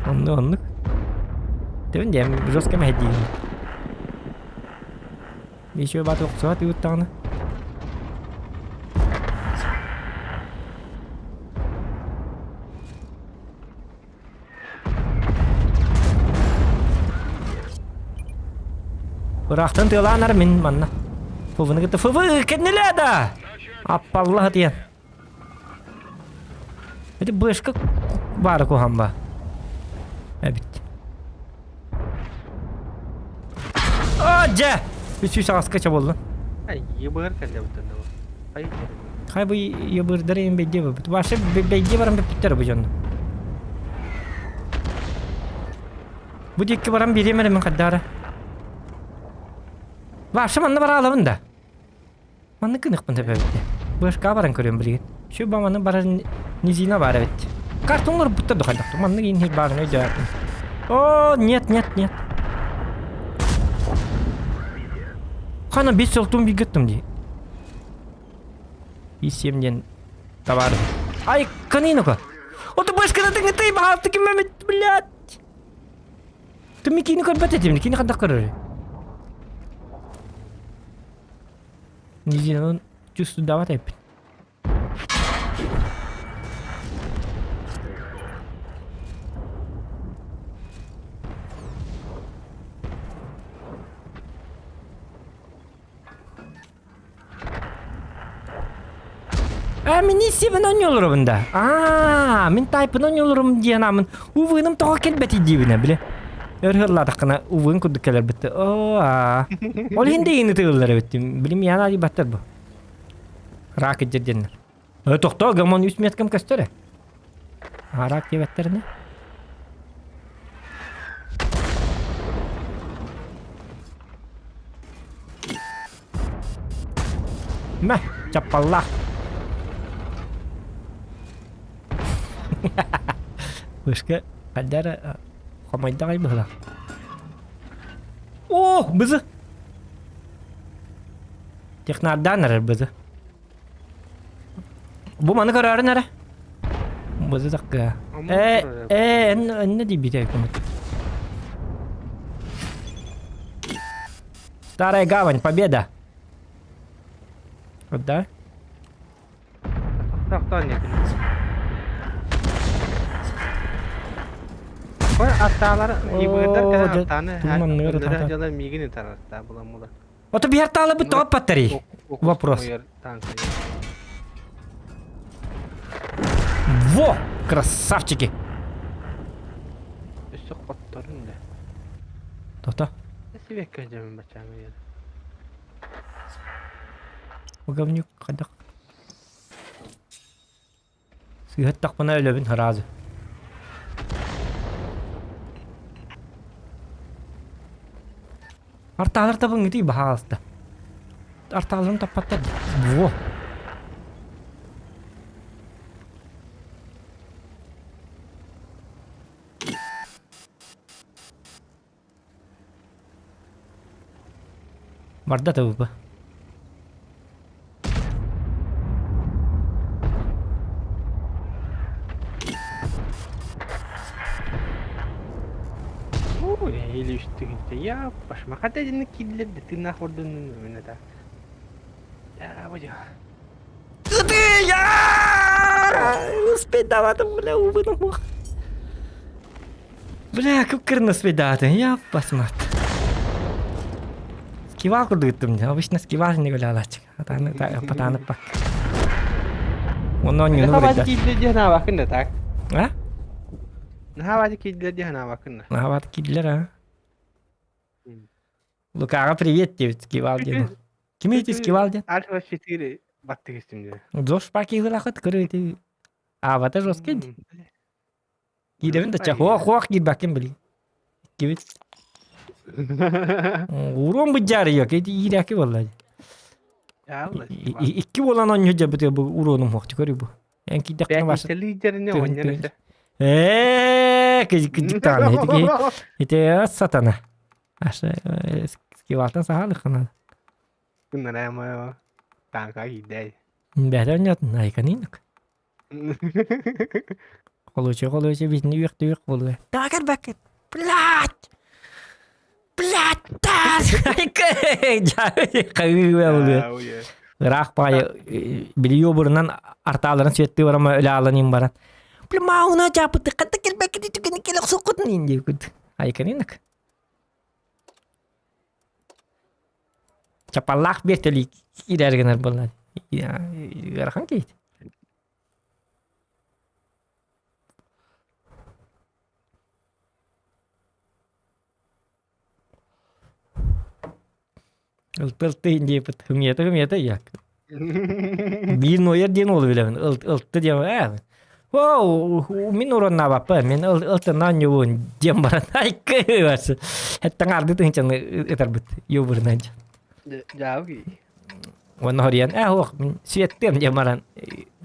Оннук оннук. Тэбин диэм жестко мэһэйдиигин. Еще бат охсуат ыыттаҕына. Ыраахтан тыалаан ар мин манна. ФВ-ны кытта ФВ кэннилээ да! Аппалла диэн. Эти бышка баара куһан ба. Эбит. А, дьэ! Үс аҕаска чабыллын. Ай, ебыр кэллэ бутан. Ай. Хай бу ебырдары им бэйдиэ бу. Вообще бэйдиэ баран бүппүттэр бу дьонно. Бу диэки баран биэриэм эрэ мин хайдаара. Вообще манна бараалабын да. Маннык гыныахпын сөп эбит. Бышка баран көрүөм билигин. Şu баманы барар низина бар эбит. Картонлар будто духайдах. Маннык иин баарын өйдөөтүм. О, нет, нет, нет. Хана бес жолтун бигеттим дии. И7 диэн товар. Ай, канинока. Ото бышканы тыңытай баалты кимемит, блядь. Ты кини көрбөт этим, кини хандак көрөр. Низинаны чувствую дават эппит. А мин исибин онньолоробун да. Аа, мин тайпын онньолорум диэн амын увыным тоҕо кэлбэти диибинэ бile. Өр хыллаатаххына увын курдук кэлэрбит. Оо, аа. Ол иһин да иини тыыллар эбиттим. Билим яна баттар бу. Рак иддер диэннэр. Э, тохтоо, гамон үс меткам көстөр. Рак диэбэттеринэ. Мэ, чаппаллаах. Вышка хайдара хомойдаҕай быһыла. О, бызы. Технардаан эрэр бызы. Бу маны көрөөрүн эрэ. Бызы такка. Э, э, энне дийбите көмөт. Старая гавань, победа. Вот да? Тохтоон диэтим. Ой, аттаалар ибыырдар кэлэн аттааны өлөрө дьала миигин ытар аттаа буламмыла. Ото биһэр таалабыт тоҕо паттарый? Вопрос. Во! Красавчики! Өссө хотторун да. Тохто. Сибекке дьэмин бачаамы диэн. Говнюк хайдах. Сыһыттахпына өлөбүн сразу. Артаалар табыҥҥытый баһаалыста. Артааларын таппаттар. Во! Барда ТВП. Или үстүгүнтэ я башмака дедини кирлерди тыыннаах ордунун өмүнэ да бу Ты я успеть бля увы Бля, кып-кырны успейдаатым, я басмат. Скивал курдук ыттым, обычно скивал не гулялачык. Патаны пак. Онно онньуну Наһаа киирдэ диэн аабаккын да так. А? Наһаа киирдэ диэн аабаккын да. Наһаа киирдилэр а. Лукаҕа привет диэбит скивал диэн. Ким эти скивал диэн? Альфа 4 баттык истим диэн. Зош паки гылахыт көрө Аабата жесткий. Киирэбин да чах хуох киирбэккин били. Иккибит. Уруон быдьаарыйа ити иирээки буолла. Икки буолан онньу дьабыт бу уруонум хуохчу көрү бу. Эн киирдэххинэ баша. Ээ, кыдьыктаан ити ити сатана. Аша скивалтан сахалыхына. Кыннараа таанка киирдэй. Бэһэ онньотун айканинок. Холуочу холуочу битини үөх-түөх буолуо. Тагар бакыт. Блядь! Блядь! Таас! Хайыы буолуо. Ыраах баайы били обурунан артааларын сүөттүү барама өлө аалан баран. Бля мауна жапыты ката келбекити түгени келе сокутун инди күт. Айканинок. Чапаллаах биэртэлии киирэр гынар буолла. Ыарахан киһит. Ылты-ылты диэбит хымыйата-хымыйата як. Биир нойер диэн уолу билэбин. Ылты диэн ээ. Оо, мин уроннаабаппа, мин ылтынан ньуун диэн баран айкы барсы. Хэттэн арды тыһынчаны ытарбыт юбырынан. Дьаабы. Уонна хоруйан, ээ суох, мин светтыам диэн баран,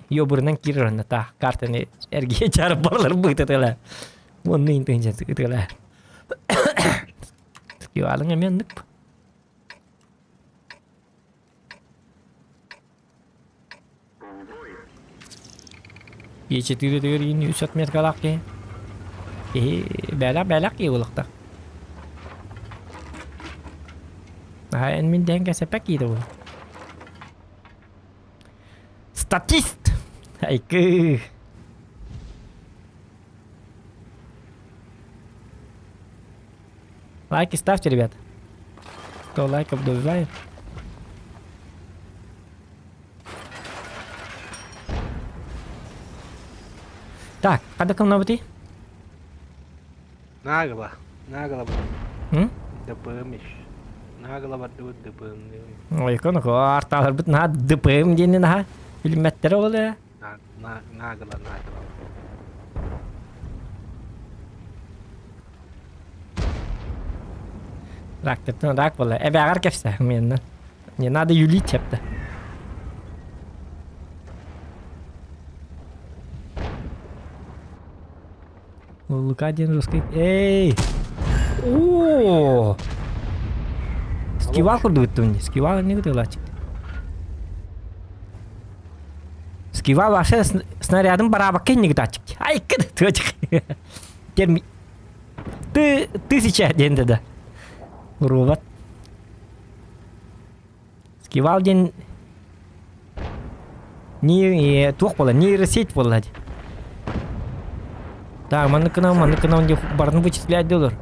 йобурунан киирэр онно таах картаны эргийэ чаарып баралар быытытыла. Уонна интенция ытыла. Скивалың эмиэ оннук. Е4 төгөр үс отметкалаах киһи. Киһи бээлэх бээлэх киһи буолуохтаах. Наһаа эн мин дэһэн кэсэппэт киһи да буолуо. Статист! Айкы! Лайки ставьте, ребят. Кто лайков добивает. Так, ханна кымнабытый? Нагло. Нагло. М? ДПМ иш. Нагло бардыбыт ДПМ диэн. Ой, коно арталарбыт наһаа ДПМ диэни наһаа билиммэттэрэ ол ээ. Нагло, нагло. Рактыттан рак буолла. Эбээҕэр кэпсээ миэннэ. Не надо юлить эптэ. Лука диэн русский. Эй! О! Скивал курдук ыттым Скивал не гытылачык. Скивал вообще снарядын барабакка иннигит ачык. Ай, кыд тыачык. Терми... Ты тысяча диэн да. Робот. Скивал диэн не туох буолла нейросеть буолла дии. Так, маннык гынан, маннык гынан диэн барытын вычислять диэлэр.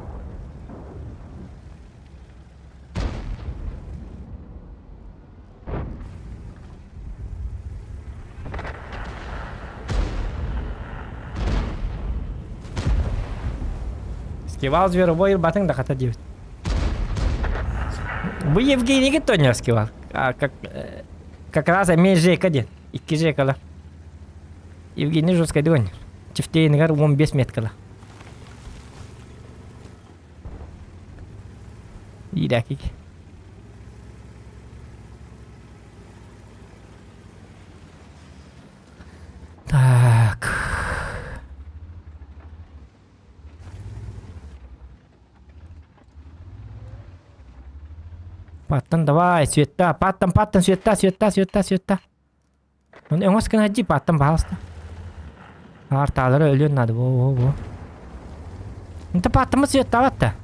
Скивал зверобой батың да хата диэбит. Бу Евгенийгэ тоня скивал. А, как, э, как раз эмиэ Жека диэн. Икки Жекала. Евгений жесткой дыгонь. Чифтейныгар 15 меткала. Иирээкик. Так. Паттан давай, Света, паттан, паттан, Света, Света, Света, Света. Оны өҥөс гына дии, паттан пожалуйста. Артаалары өлүөн надо, во, во, во. Инта паттаммыт Светтаабат да.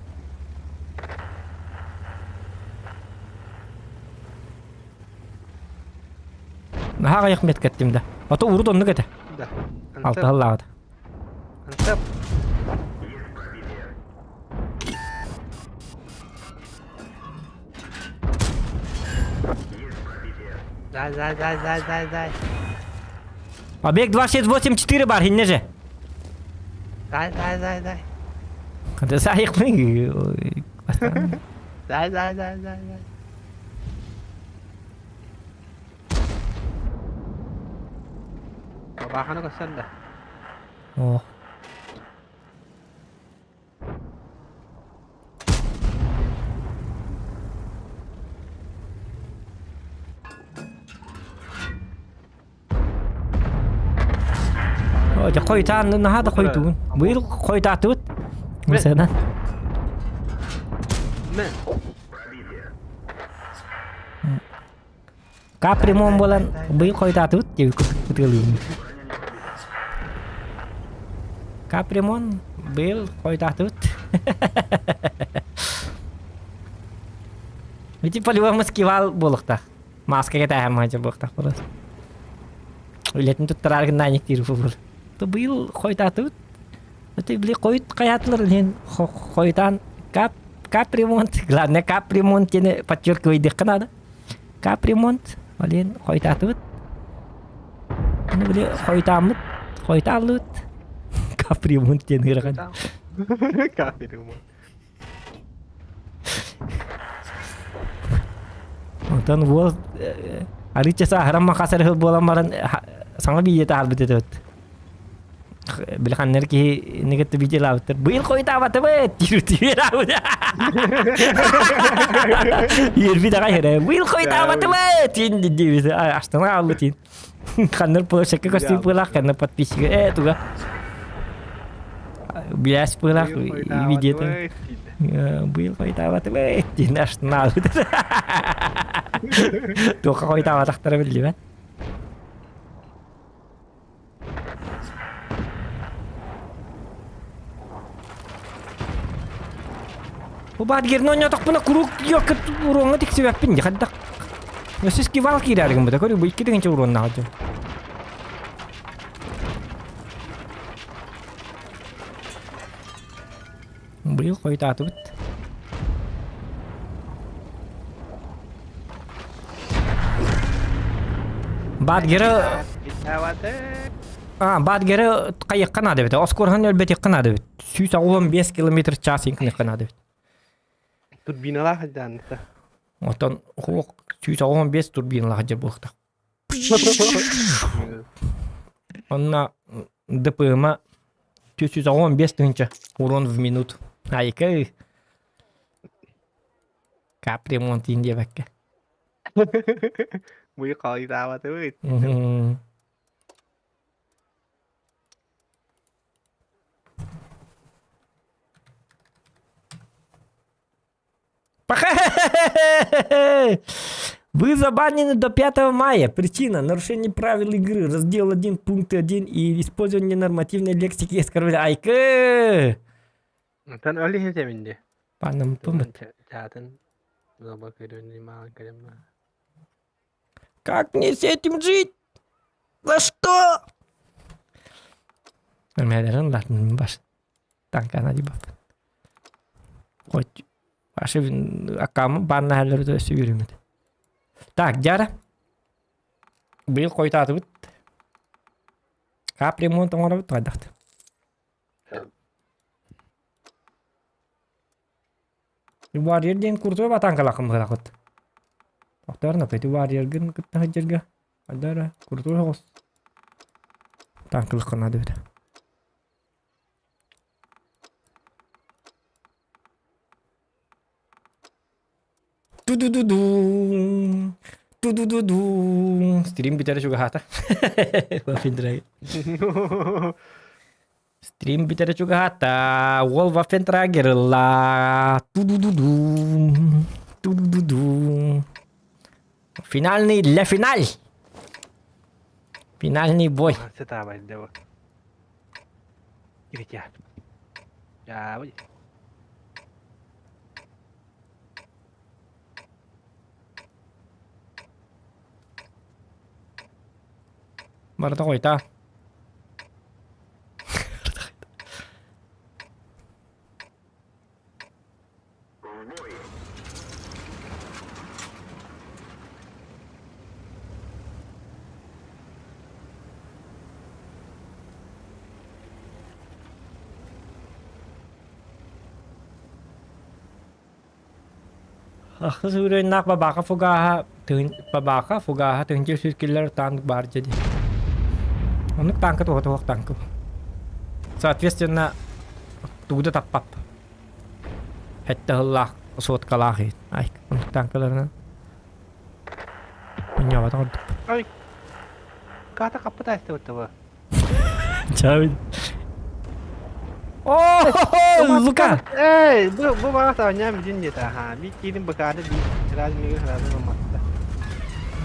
Наһаа аҕыйах метка эттим да. Ото урут оннук этэ. Да. Алтыһаллаабыт. Антап. Дай, дай, дай, дай, дай, дай. Объект 2684 бар хинне же. Дай, дай, дай, дай. Это саайыкпын. Дай, дай, дай, дай, дай. Бабаханы көрсөн да. О. Дьэ хойутаан наһаа да хойутугун. Быйыл хойутаатыбыт. Мысынан. Мен. Капремон буолан быйыл хойутаатыбыт диэбит ытыалыыбын. Капремон быйыл хойутаатыбыт. Ити по-любому скивал буолуохтаах. Маска кэтээһэн маһа буолуохтаах просто. Үлэтин туттараар гыннаанньык диир буолур. То быйыл хойутаатыбыт. Это били хойут хайаатылар иһин хойутаан кап капремонт, главное капремонт диэни подчеркивайдыхха надо. Капремонт, олен хойутаатыбыт. Аны били хойутааммыт, хойутааллыбыт. Капремонт диэн ыарахан. Капремонт. Онтон уол арыычча сааһыран махас эрэ буолан баран саҥа биийэ таһаарбыт этэ. Били ханнар киһи нигетте видеолаабыттар. Быйыл хойутаабатыбыт диир тиэрабыт. Үөрбүт аҕай эрэ. Быйыл хойутаабатыбыт диин диибит. Астана хааллы тиин. Ханнар площадка көстүү пылах, ханнар подписчига. Э, туга. Бляс пылах видео. Быйыл хойутаабатыбыт диин астана хаалбыт. Туохха хойутаабатахтара биллибэт. Бу баатгерны ойнотохпуна куруук йокка уруоҥҥа тиксибэппин дии хайдах. Өссө скивал киирээри гыммыта көрүү бу икки тыһыынча уруоннаах дьон. Быйыл хойутаатыбыт. Баатгеры А, Баатгеры хайыахха наада эбит. Оскорхан өлбөтүөххэ наада эбит. 185 километр час иҥкиниэххэ наада эбит. Турбиналаах сылдьаанныта. Оттон хуох 185 турбиналаах сылдьар буолуохтаах. Онно ДПМа 415 тыһыынча урон в минуту. Айка капремонт иин диэбэккэ. Муй хаалыйтаабатыбыт. Вы забанены до 5 мая. Причина – нарушение правил игры, раздел 1, пункт 1 и использование нормативной лексики и оскорбления. Айкы! Онтон ол иһин сэмин дии. Панам пымыт. Чаатын лоба көрүн маҕан көрөм. Как мне с этим жить? За что? Мэлэрин латын баш. Танкана дибап. Хоть Ваши аккамы банна хәлләре өссө үөрүммүт. Так, дьара. Быйыл хойутаатыбыт. Кап ремонт оҥоробут хайдахт. Warrior диэн куртуй батаанкалааххын быһалаахыт. Охтор напыты Warrior-гын кытта сылдьарга. Хайда куртуй соҕус. Танкалыхха наада эбит. Ту-ду-ду-ду. Ту-ду-ду-ду. Стрим бүтэрэ чугаһаата. Waffen Стрим бүтэрэ чугаһаата. Уол Waffen ылла. Ту-ду-ду-ду. Ту-ду-ду-ду. Финальный для финаль. Финальный бой. Сытаабайда бу. Киритя. Дьаабый. Барыта хойта. Ахсыс уровеннаах бабааха фугааһа тыһын бабааха фугааһа тыһыынча сүүс киллэр танк баар дьэ дии. Оннук танка туһа туһах танка. Соответственно, тугу да таппап. Хэттэ ыһыллаах соткалаах иһит. Ай, оннук танкаларынан. Мунньаабатах ордук. Ай, Ката хаппыт айстыбыт бу. Чао. О, Лука! Эй, бу бу баҕа саҕанньаан бүтүн диэтэ аха. Биир киирин быкаады биир сразу миигин сразу ылматта.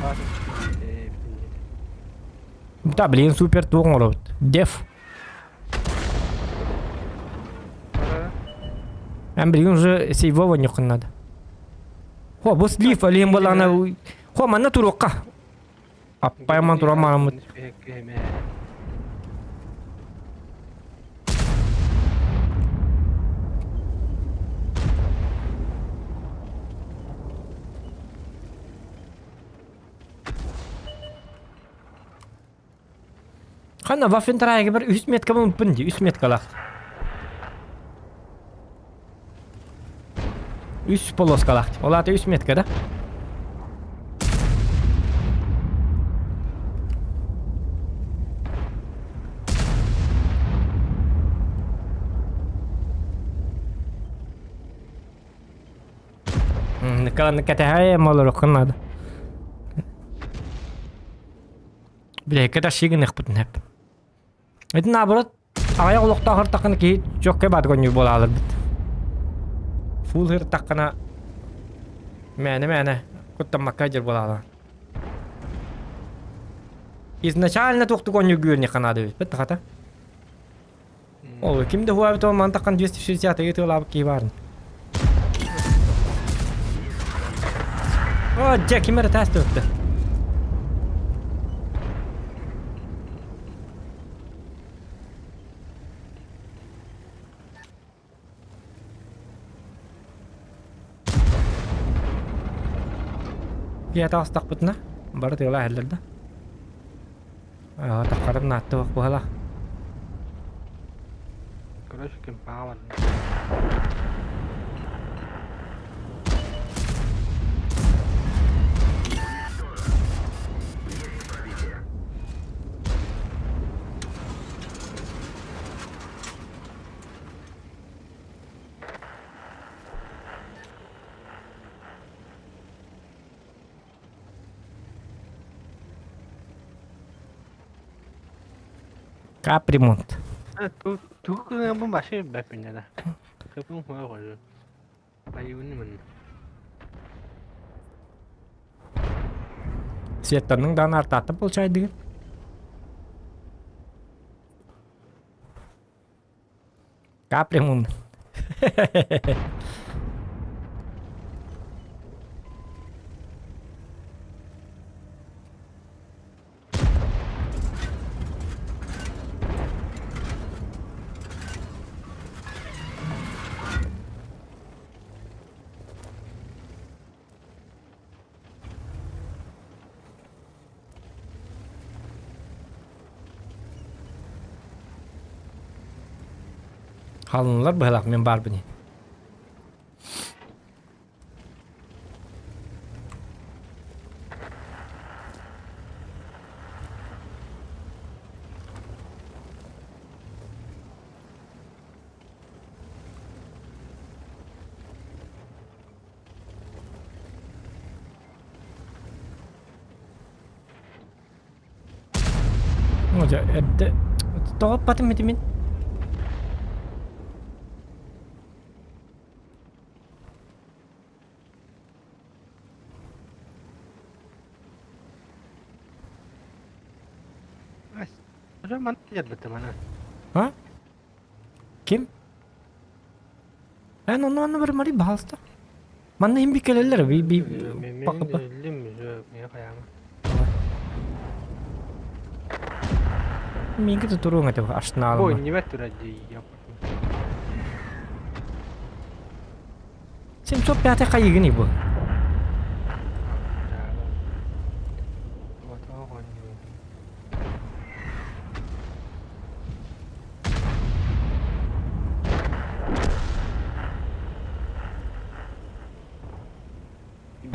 Бүтүн диэтэ. Да, блин, супер туох оҥоробут. Деф. Эн билигин уже сейвова ньуккун надо. Хо, бу слив алиһин буоллаҕына хо манна туруохха. Аппайман туран мааммыт. Ханна Ваффентрайга бір үс метка болмуппун дии, үс меткалаах. Үс полоскалаах. Ол аата үс метка да? Оннук кэтэһэ олоруоххун наада. Билэһиккэ да шигыныахпытын сөп. Ити наоборот, аҕыйах олохтоох ыртаххына киһи чоккай баатык оонньуур буолааларбыт. Фул ыртаххына мээнэ-мээнэ куттаммакка дьэр буолаалар. Изначально туохтук оонньуур үөрүнүөххэ наада эбит хата. Ол ким да хуабит ол мантакан 260 ыытыалаабыт киһи баарын. О, дьэ, ким эрэ таас төттө. Киһи таҕыстахпытына бары тыала иһэллэр да. Таххарым наатта быһалаах. Короче, кимпаҕа барда. Капремонт. Тугу гыныабын вообще билбэппин да. Кыпын хуа хожу. Айыбын мын. Светтанның даҕаны артааттан получайдыгын. Капремонт. Халынылар быһалаах мен баарбын иһин. Дьэ, эрдэ тоҕо аппатым ити мин? А? Ким? Эн онно онно барымари баһалыста. Манна иһин би кэлэллэр би би пакыпа. Минки туруҥ этэ арсеналыма. Ой, не турар дии. 705 хайыгын бу.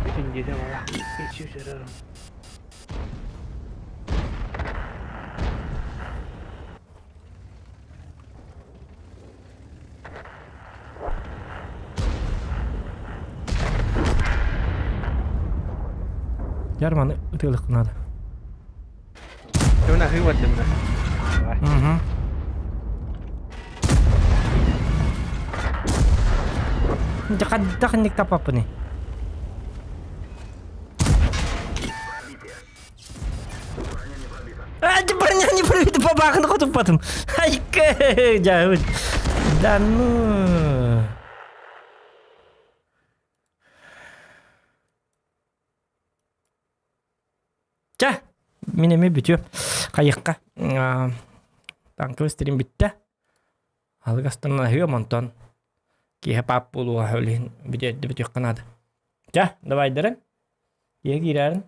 Бүтүн дьиэтэ бала. Geçiyor Ярманы ытыалык надо. Уна хыыбат дэмнэ. Угу. Дьэ ханнык тапаппыный? А, броня не пробита, бабахын хотуппатым. Айка, дьэ, да ну. Чэ, мин эмиэ бүтүө. Хайыахха танковый стрим бүттэ. Алгастан аһыам онтон киэһэ паап буолуоҕа ол иһин бүтүө бүтүөххэ наада. Чэ, давайдарын. Киэһэ киирээрин.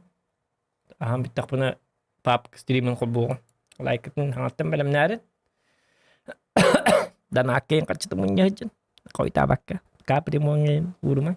Аһаан бүттэхпинэ паап стримин холбуоҕум. Лайкытын хаҥаттан бэлэмнээрин. Данааккайын харчытын мунньа сылдьын. Хойутаабакка. Капремоҥҥа уурумаҥ.